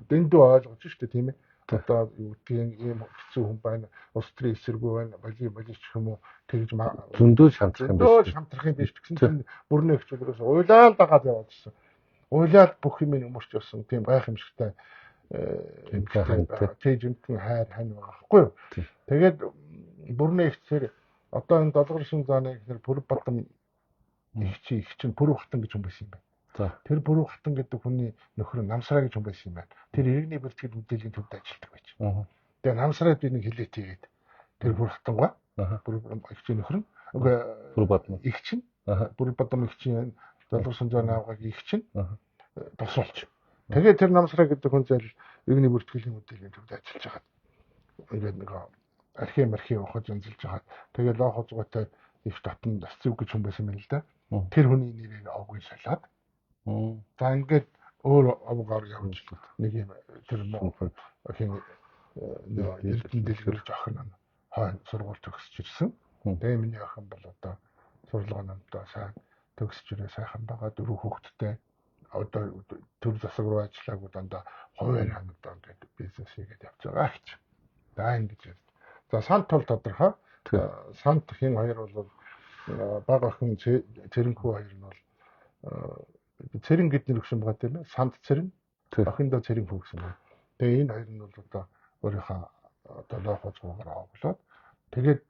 дэндүү ойлгож шүү дээ тийм ээ. Одоо юу гэдгийг ийм хэцүү хүн байна, улс төрийн эсэргүү байна, боли ч юм уу тэгж зөндөө шантрах юм биш. Шантрах юм биш тэгсэн чинь бүрний ихч өөрөөс уйлаал дагаад яваад ирсэн. Уйлаал бүх юм өмөрч явсан тийм гайхамшигтай тийм жимтэн хайр хань байгаа байхгүй юу. Тэгээд бүрний ихчээр одоо энэ Долгоршин зааны ихнэр Пүрв Батан их чинь Пүрв хатан гэж хүн байсан юм байна. Тэр Бүрүү хатан гэдэг хүний нөхөр нь Намсраа гэж хүн байсан юм байна. Тэр иргэний бэлтгэл мэдээллийн төвд ажилладаг байж. Тэгээ Намсраад би нэг хилээт хийгээд тэр Бүр хатангаа Бүр эгчийн нөхөр нь үгүй Бүр бадмаа эгч нь Бүр бадам эгчийн Долгосон зуун аавгагийн эгч нь тосуулж. Тэгээ тэр Намсраа гэдэг хүн зээл иргэний бүртгэлийн мэдээллийн төвд ажиллаж байгаад ингээд нэг архив архив ухаж янзалж байгаад тэгээ лоох зугаатай их дотн Дасцив гэж хүн байсан юм л да. Тэр хүний нэрээр овгийг солиод. За ингээд өөр овгаар явж нэг юм тэр хин нөгөө Эрдэнэ дэлгэрж охин нь хойно сургууль төгсөж ирсэн. Тэгээ миний охин бол одоо сурлага номдоо сайн төгсөж ирээ, сайхан байгаа, дөрөв хүүхэдтэй. Одоо төр засаг руу ажиллаагүй дандаа хувиар ханагдаа ингээд бизнес хийгээд явж байгаа гэж. За ингэж ярьж. За сант тул тодорхой. Сант хин хоёр бол бага охин Цэрэнхүү хоёр нь бол Цэрэн гэд нэр өгсөн байгаа тийм ээ. Сант Цэрэн, охиндоо Цэрэнхүү гэсэн байна. Тэгээ энэ хоёр нь бол одоо өөрийнхөө одоо лоох зуугаар оглоод тэгээд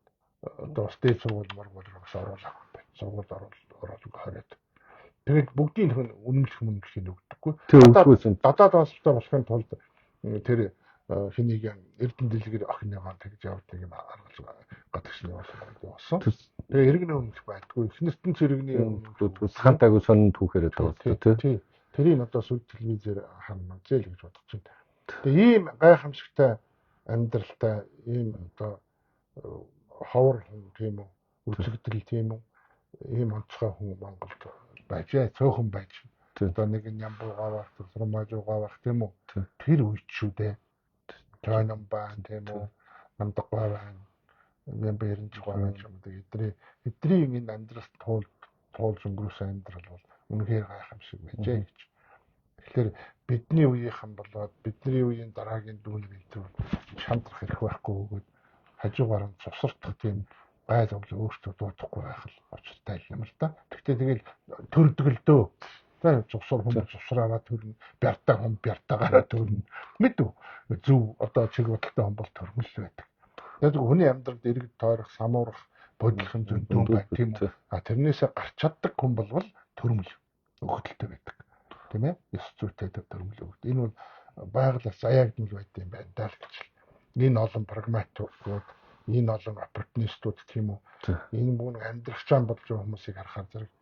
одоо бас дээд сургууль моргуул руу бас оруулаагүй байна. Сургууль оруулаагүй хориод. Тэгээд бүгдийн хүн үнэмлэх өмнөлхийн өгдөггүй. Гадаад басалтай болохын тулд тэр хэнийг Эрдэнэ дэлгэр охиныгоо тэгж явдаг юм аргалж гадагш нь явуулсан. Тэгээ иргэний өмнөх байдгүй. Эхнэртэн цэрэгний өмнөх сант агуу сонин түүх яриад байгаа үү тий. Тэрийг одоо сүд телевизээр харна зээл гэж бодож байна. Тэгээ ийм гайхамшигтай амьдралтай ийм одоо ховор хүн тийм үү, үзэгдэл тийм үү, ийм онцгой хүн Монголд байжээ, цөөхөн байж. Одоо нэг нь Ямбуугаа байх, Сурмаажуугаа байх тийм үү. Тэр үед шүү дээ. Тойном байна тийм үү, Намдаггай байна, Нямба 96 байна ч юм уу. Эдний энэ амьдралд туулж өнгөрөөсөн амьдрал бол үнэхээр гайхамшиг байжээ гэж. Тэгэхээр бидний үеийнхэн болоод бидний үеийн дараагийн дүүнер энэ төр чандрах хэрэг байхгүй өгөөд хажуугаар нь цусрах тийм гай зовлон өөртөө дуудахгүй байх л учиртай юм л да. Гэхдээ тэгэл төрдөг л дөө. За цусар хүн цусраараа төрнө, бяртаа хүн бяртаагаараа төрнө. Мэдв. Зөв одоо чиг бодолтой хүн бол төрмөл байдаг. Яг хүний амьдралд иргэд тойрох, самуурах, бодлох юм зөндөө байна тийм үү? А тэрнээсээ гарч чаддаг хүн болвол төрмөл өгөгдөлтэй байдаг. Тийм ээ? Ёс зүйтэй төрмөл өгд. Энэ бол байгалиас заяагдмал байд юм байна даа л гэж. Энэ олон прагматикууд, энэ олон оппортунистууд тийм үү? Энэ бүх амьдрахчаан болж байгаа хүмүүсийг харахаар зэрэг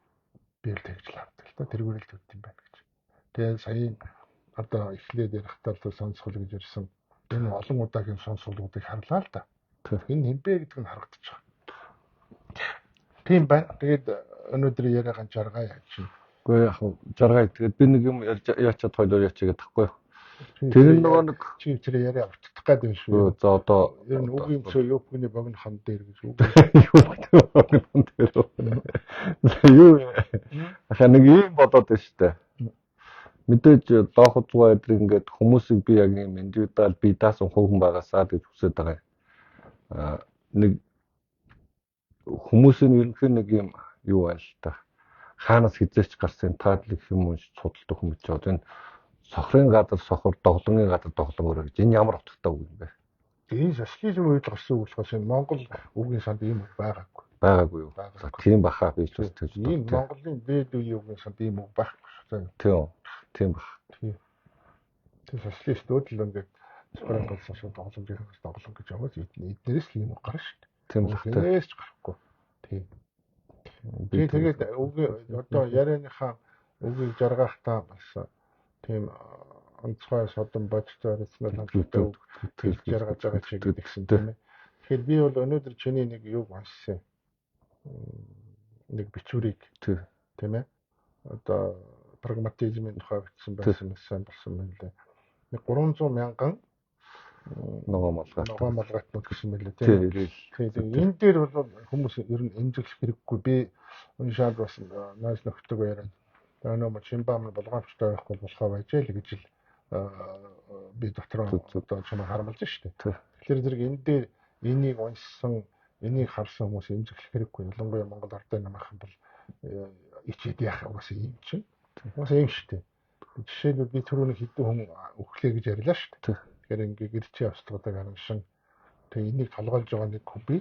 би л тэгж л авдаг л та. Тэрүүгээр л төрд юм байна гэж. Тэгээ саяын одоо эхлээд ярихдаа л сонсгол гэж ирсэн. Энэ олон удаагийн сонсголуудыг харлаа л да. Энэ хинбэ гэдэг нь харагдчих. Тийм байна. Тэгээд өнөөдөр яриагаан жаргаа яаж чинь. Үгүй яг жаргаа. Тэгээд би нэг юм яачаад хоёлоор яачаа гэдэг байхгүй юу? Тэр нөгөө нэг чи тэр яриа автах гээд байна шүү. За одоо ер нь үгийн цөө юупгны богино хан дээр гэж үг. Юупгны богино хан дээр. Юу ахаа нэг юм бодоод байна шүү дээ. Мэдээж лоох зугаа эдрийг ингээд хүмүүсийг би яг юм индивидуал би даасан хувь хүн байгаасаа гэж хүсэж байгаа юм. Аа нэг хүмүүсийн ерөнхий нэг юм юу байна л та. Хаанаас хизээч гарсан таадл их юм унш судалдаг хүмүүс ч одоо энэ сохрын газар сохор, доглонгийн газар доглон өрөө гэж энэ ямар утгатай үг юм бэ? Энэ социализм үед гарсан үг болохоос энэ Монгол үгийн санд ийм үг байгаагүй. Байгаагүй юу? Тийм баха би ч бас тэгж боддог. Энэ Монголын дээд үеийн үгийн санд ийм үг байхгүй шүү. Тийм. Тийм бах. Тийм. Тэр социалистууд л ингээд сохрын газар сохор, доглонгийн газар доглон гэж яваад эднэрээс л ийм үг гарна шүү дээ. Тийм л хэ. Тэрээс ч гарахгүй. Тийм. Тэгээд үг одоо ярианыхаа үгийг жаргахдаа бас тийм онцгой содон бодтой рационал хандлагатай үг жаргаж байгаа чиг гэсэн тийм ээ. Тэгэхээр би бол өнөөдөр чиний нэг юг уншсан. Нэг бичвэрийг тийм ээ. Одоо прагматизмын тухай бичсэн байсан сайн болсон байна лээ. Нэг 300 мянган ногоо малгайтнууд гэсэн мэлээ тийм. Тийм. Энэ дээр бол хүмүүс ер нь эмзэглэх хэрэггүй. Би уншаад бас найз нөхдөйгөө яриад өнөө Чимбам болгоомжтой байхгүй болохоо байжээ л гэж л би дотроо одоо чамайг харамлаж шүү дээ. Тэгэхээр зэрэг энэ дээр энийг уншсан, энийг харсан хүмүүс эмзэглэх хэрэггүй. Ялангуяа Монгол ардын намайхан бол ичээд яах угаасаа юм чинь. Угаасаа юм шүү дээ. Жишээлбэл би түрүүний хэдэн хүн өглөө гэж ярьлаа шүү дээ. Тэгэхээр ингээ гэрчийн австгуудыг харамшин тэгээ энийг толгойлж байгаа нэг хүн би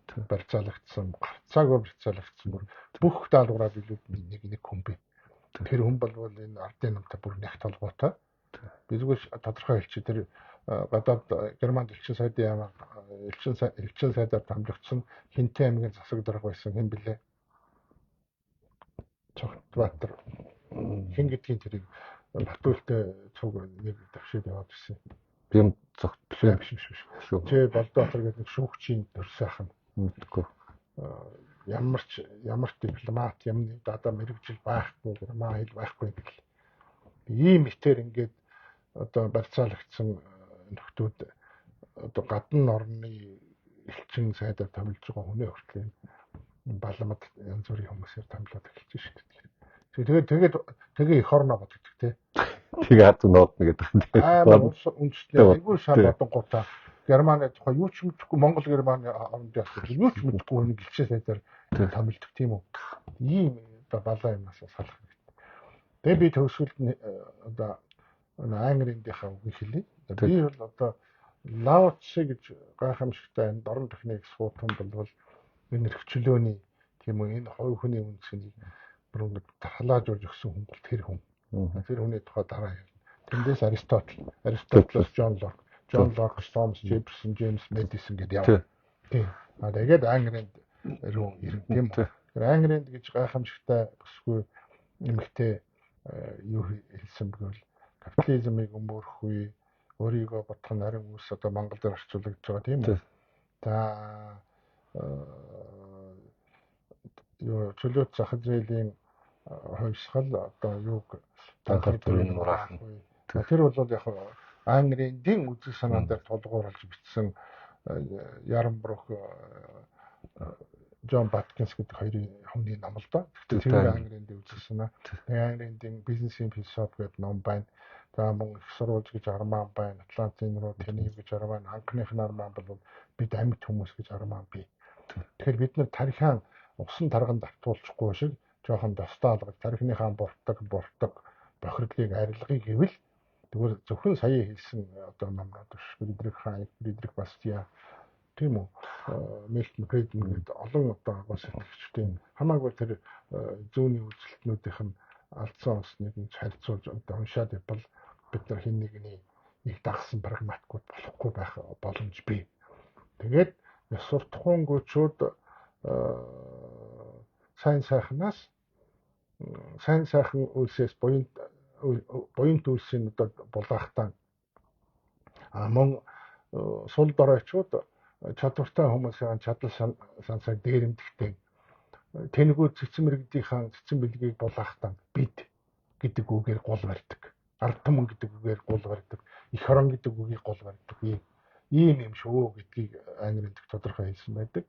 барьцаалагдсан, гарцаагүй барьцаалагдсан бүр бүх даалгавраа билүүд нэг нэг хүн би. Тэр хүн болвол энэ ардын намтай бүр нягт холбоотой. Би зүгээр тодорхой хэлчихье. Тэр гадаад Германд элчин сайдын яамаар элчин сайдаар томилогдсон Хинтээ аймгийн засаг дарга байсан хэн блэ? Цогтбаатар хэн гэдгийг тэрийг Батүлтэй цуг нэг давшид яваад ирсэн. Бям цогт биш биш биш. Тэ Болдоотор гэдэг нэг шүүгчийн төрсөн ах нь. Мэдгүй. Ямар ч дипломат, ямар дадаа мэрэгжил байхгүй, герман хэл байхгүй гэл. Ийм мэтэр ингээд одоо барьцаалагдсан нөхдүүд одоо гадна орны элчин сайдаар томилж байгаа хүнээ хүртэл баламд янз бүрийн хүмүүсээр томилоод эхэлж шээ. Тэгээд тэгээ эх орноо боддог тий. Тэгээ хад нодно гэдэг. Амар үндэсний айгүй сайн бодонгуудаа Германы тухай юу ч мэдэхгүй, Монгол Германы оронд явсан юу ч мэдэхгүй нэг элчин сайдаар томилдог тийм үү. Ийм одоо балаа юмас салах хэрэгтэй. Тэгээ би төгсгөлд одоо Ангриндийнхаа үгийг хэлье. Би бол одоо Лао Цзы гэж гайхамшигтай энэ дорн техник суутан болвол энэ эрхчлөөний тийм үү энэ хувь хүний үндэснийг бүр ингэ тархалааж өгсөн хүн бол тэр хүн. Тэр хүний тухай дараа ярина. Тэндээс Аристотл, Аристотелос Джон Лок, Джон Лок, Томас Джефферсон, Джеймс Мэдисон гэдээ явна. Тийм. А тэгээд Ангринд руу ирнэ тийм үү. Тэр Ангринд гэж гайхамшигтай бүсгүй эмэгтэй юу хэлсэн бөгөөл капитализмыг өмөрөх үе өөрийгөө бодох нь нарийн үс одоо Монгол дээр орчуулагдж байгаа тийм үү. За юу чөлөөт зах зээлийн хувьсгал одоо юуг данхар дүрийн нураах. Тэр бол яг Ангриндийн үзэл санаан дээр тулгуурлаж бичсэн Яранбрух Джон Баткинс гэдэг хоёрын хүний ном л доо. Тэгэхээр тэр Ангриндийн үзэл санаа. Тэгээ Ангриндийн бизнесийн философи гэдэг ном байна. За мөн их сурвалж гэж арман байна. Атлантын руу Тэнив гэж арман, анхных нь арман бол бид амьд хүмүүс гэж арман бий. Тэгэхээр бид нар тархиан усан тарганд автуулчихгүй шиг жоохон достоо алгаж тархиныхаа буртаг бохирдлыг арилгыг гэвэл тэгвэл зөвхөн сая хэлсэн одоо номнууд биш. Фридрих Хайек, Фридрих Бастиа тийм үү, Милтон Фридман гэдэг олон одоо агуу сэтгэгчдийн хамаагүй тэр зүүнний үзэлтнүүдийнх нь алдсан онсныг нь харьцуулж одоо уншаад явбал бид нар хэн нэгний нэг дагсан прагматикууд болохгүй байх боломж бий. Тэгээд суртахуунгуйчууд сайн сайхнаас сайн сайхан үйлсээс буянт үйлсийн одоо булаахтаа мөн сул доройчууд чадвартай хүмүүсийн чадал сансааг дээрэмдэхтэй тэнгүүд цэцэн мэрэгдийнхаа цэцэн бэлгийг булаахтаа бид гэдэг үгээр гол барьдаг. Ард түмэн гэдэг үгээр гол барьдаг. Эх орон гэдэг үгийг гол барьдаг. Ийм юм шүү гэдгийг Англи дэх тодорхой хэлсэн байдаг.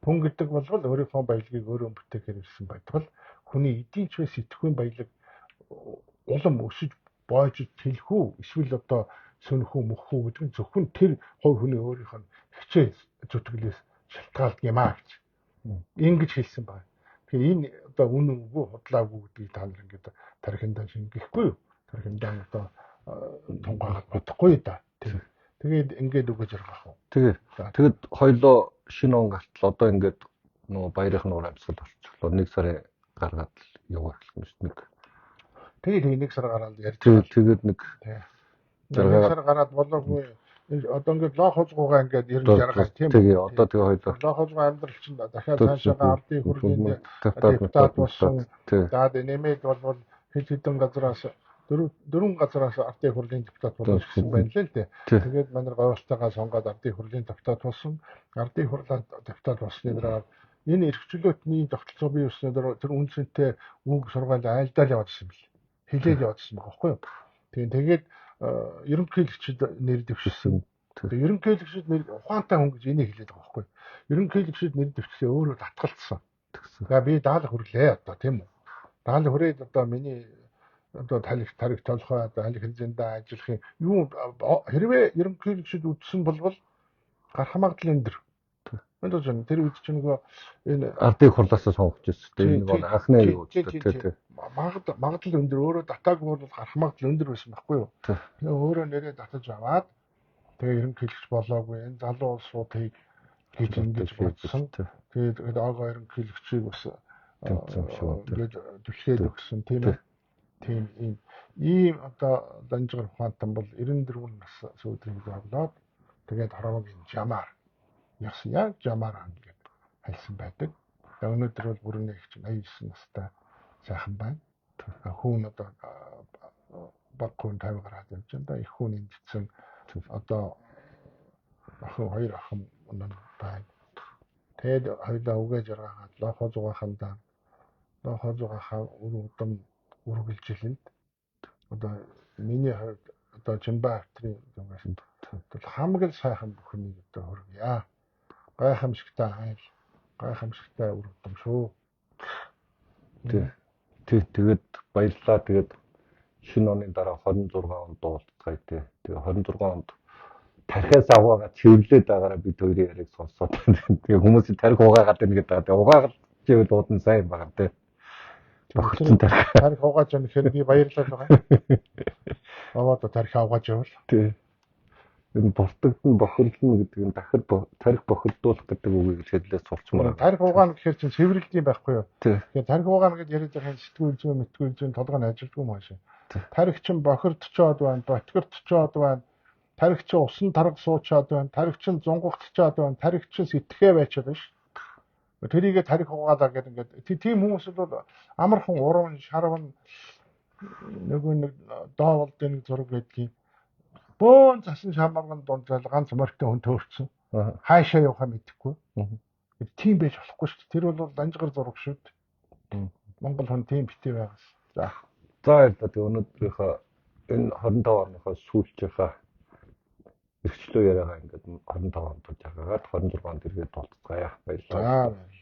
Хүн гэдэг болвол өөрийнхөө баялагийг өөрөө бүтээхээр ирсэн байтугал хүний эдийн ч бай сэтгхүүн баялаг улам өсөж бойж тэлхүү эсвэл одоо сөнөхүү мөхүү гэдэг нь зөвхөн тэр хувь хүний өөрийнх нь хичээл зүтгэлээс шалтгаалдаг юм аа гэж ингэж хэлсэн байна. Тэгэхээр энэ одоо үнэн үгүй худлаагүй гэдгийг та нар ингээд тархиндаа шингээхгүй юу? Тархиндаа одоо тунгаагаад бодохгүй да. Тэгээд ингээд үгэж жаргах уу. Тэгээ. Тэгэд хоёлоо шинэ он гартал одоо ингээд нөгөө баярын нуур амьсгал болчихлоо. 1 сарын гаргаад яваа эхлэх юм шүү дээ. Тэгээд 1 сар гараад ярьж. Тэгээд нэг 1 сар гараад болоогүй. Одоо ингээд лоо хозгуугаа ингээд ер нь жаргах тийм үү. Тэгээ одоо тэгээ хоёлоо. Лоо хозгуу амьдрал чинь дахиад цаашаага ардын хурлын депутат болсон. За нэмээд болвол хэд хэдэн газраас дөрвөн газраас ардын хурлын депутат болж ирсэн байна лээ л дээ. Тэгээд манай говьлтайгаа сонгоод ардын хурлын депутат болсон. Ардын хурлын депутат болсны дараа энэ эрхчлөөтний тогтолцоо бий болсны дараа тэр үнцэнтэй үг сургаал айлдаал яваад ирсэн бэл. Хилээд яваад ирсэн байгаа байхгүй юу? Тэгээд ерөнхийлөгчд нэр дэвшсэн. Тэгээд ерөнхийлөгчд нэр ухаантай хүн гэж энийг хэлээд байгаа байхгүй юу? Ерөнхийлөгчд нэр дэвшсээ өөрөө татгалцсан. За би даалга хүрлээ одоо тийм үү? Даалга хүрээд одоо миний одоо тарих толгой одоо аль хэзээндээ ажиллах юм юу хэрвээ ерөнхийлөгчд үдсэн болвол гарах магадлал өндөр. Энэ тэр үед чинь нөгөө энэ ардын хурлаас сонгогдож байсан шүү дээ. Энэ анхны юу тий. Магадлал өндөр өөрөө татаагүй бол гарах магадлал өндөр байсан байхгүй юу? Тэгээ өөрөө нэрээ татаж аваад тэгээ ерөнхийлөгч болоогүй энэ залуу улсуудыг гэж ингэж бодсон. Тэгээд огоо ерөнхийлөгчийг бас ингээд түлхээд өгсөн тийм ээ. Тийм ийм одоо Данжгар ухаантан бол 94 нас сүүдрийг зовлоод тэгээд Хоровогийн жамаар яс яг жамаар хан гэж хальсан байдаг. Өнөөдөр бол бүрэн их чинь 89 настай сайхан байна. Хүүн одоо баг хүн 50 гараад явж байна да. Их хүн эндсэн одоо охин хоёр охин байна. Тэгээд хоёлаа үгээ жаргаад лохо зугаахандаа лохо зугаахаа үр удам үргэлжилэнд одоо миний хувьд одоо Жимба автрын зүгээс бол хамгийн сайхан бүхнийг одоо хүргье. Гайхамшигтай айл, гайхамшигтай үр удам шүү. Тий. Тий, тэгээд баярлалаа. Тэгээд шинэ оны дараа 26 онд уулзцгаая тий. Тэгээ 26 онд тархиас аваагаа чивлээд байгаараа бид хоёрын яриаг сонсоод тэгээ хүмүүсийн тархи угаагаад байна гэдэг. Тэгээ угаагаад чивэл уудан сайн байгаа тий. Бохирдсон тархи. Тархи угааж байгаа гэхээр би баярлал байгаа. Аваад тархи угааж явал. Тий. Энэ буртагдан бохирлно гэдэг нь дахир тархи бохирдуулах гэдэг үгийг хэллээ сурчмаар. Тархи угаана гэхээр чинь цэвэрлэлт юм байхгүй юу? Тэгэхээр тархи угаана гэж яриад байгаа сэтгүүл зүйн, мэтгүүл зүйн толгой нь ажилдгүй юм аашаа. Тархи чинь бохирдчоод байна, ботгордчоод байна. Тархи чинь усан тарга суучаад байна, тархи чинь зунгагдчаад байна, тархи чинь сэтгэхээ байчаад байна ш. Тэрийгэ тархи угаалаа гэдэг ингээд тийм хүмүүс бол амархан уран шарван нөгөө нэг дооволдын нэг зураг байдгийн бөөн засан шамарган дунд ганц морьтой хүн төөрцөн. Хаашаа явахаа мэдэхгүй. Тийм байж болохгүй шүү дээ. Тэр бол данжгар зураг шүү дээ. Монгол хүн тийм битээ байгаас. За. За баярлалаа. Тэгээ өнөөдрийнхөө энэ 25 оныхоо сүүлчийнхаа эрхчлөө яриагаа ингээд 25 онд жаргаад 26 онд эргээд уулзцгаая. Баярлалаа. За баярлалаа.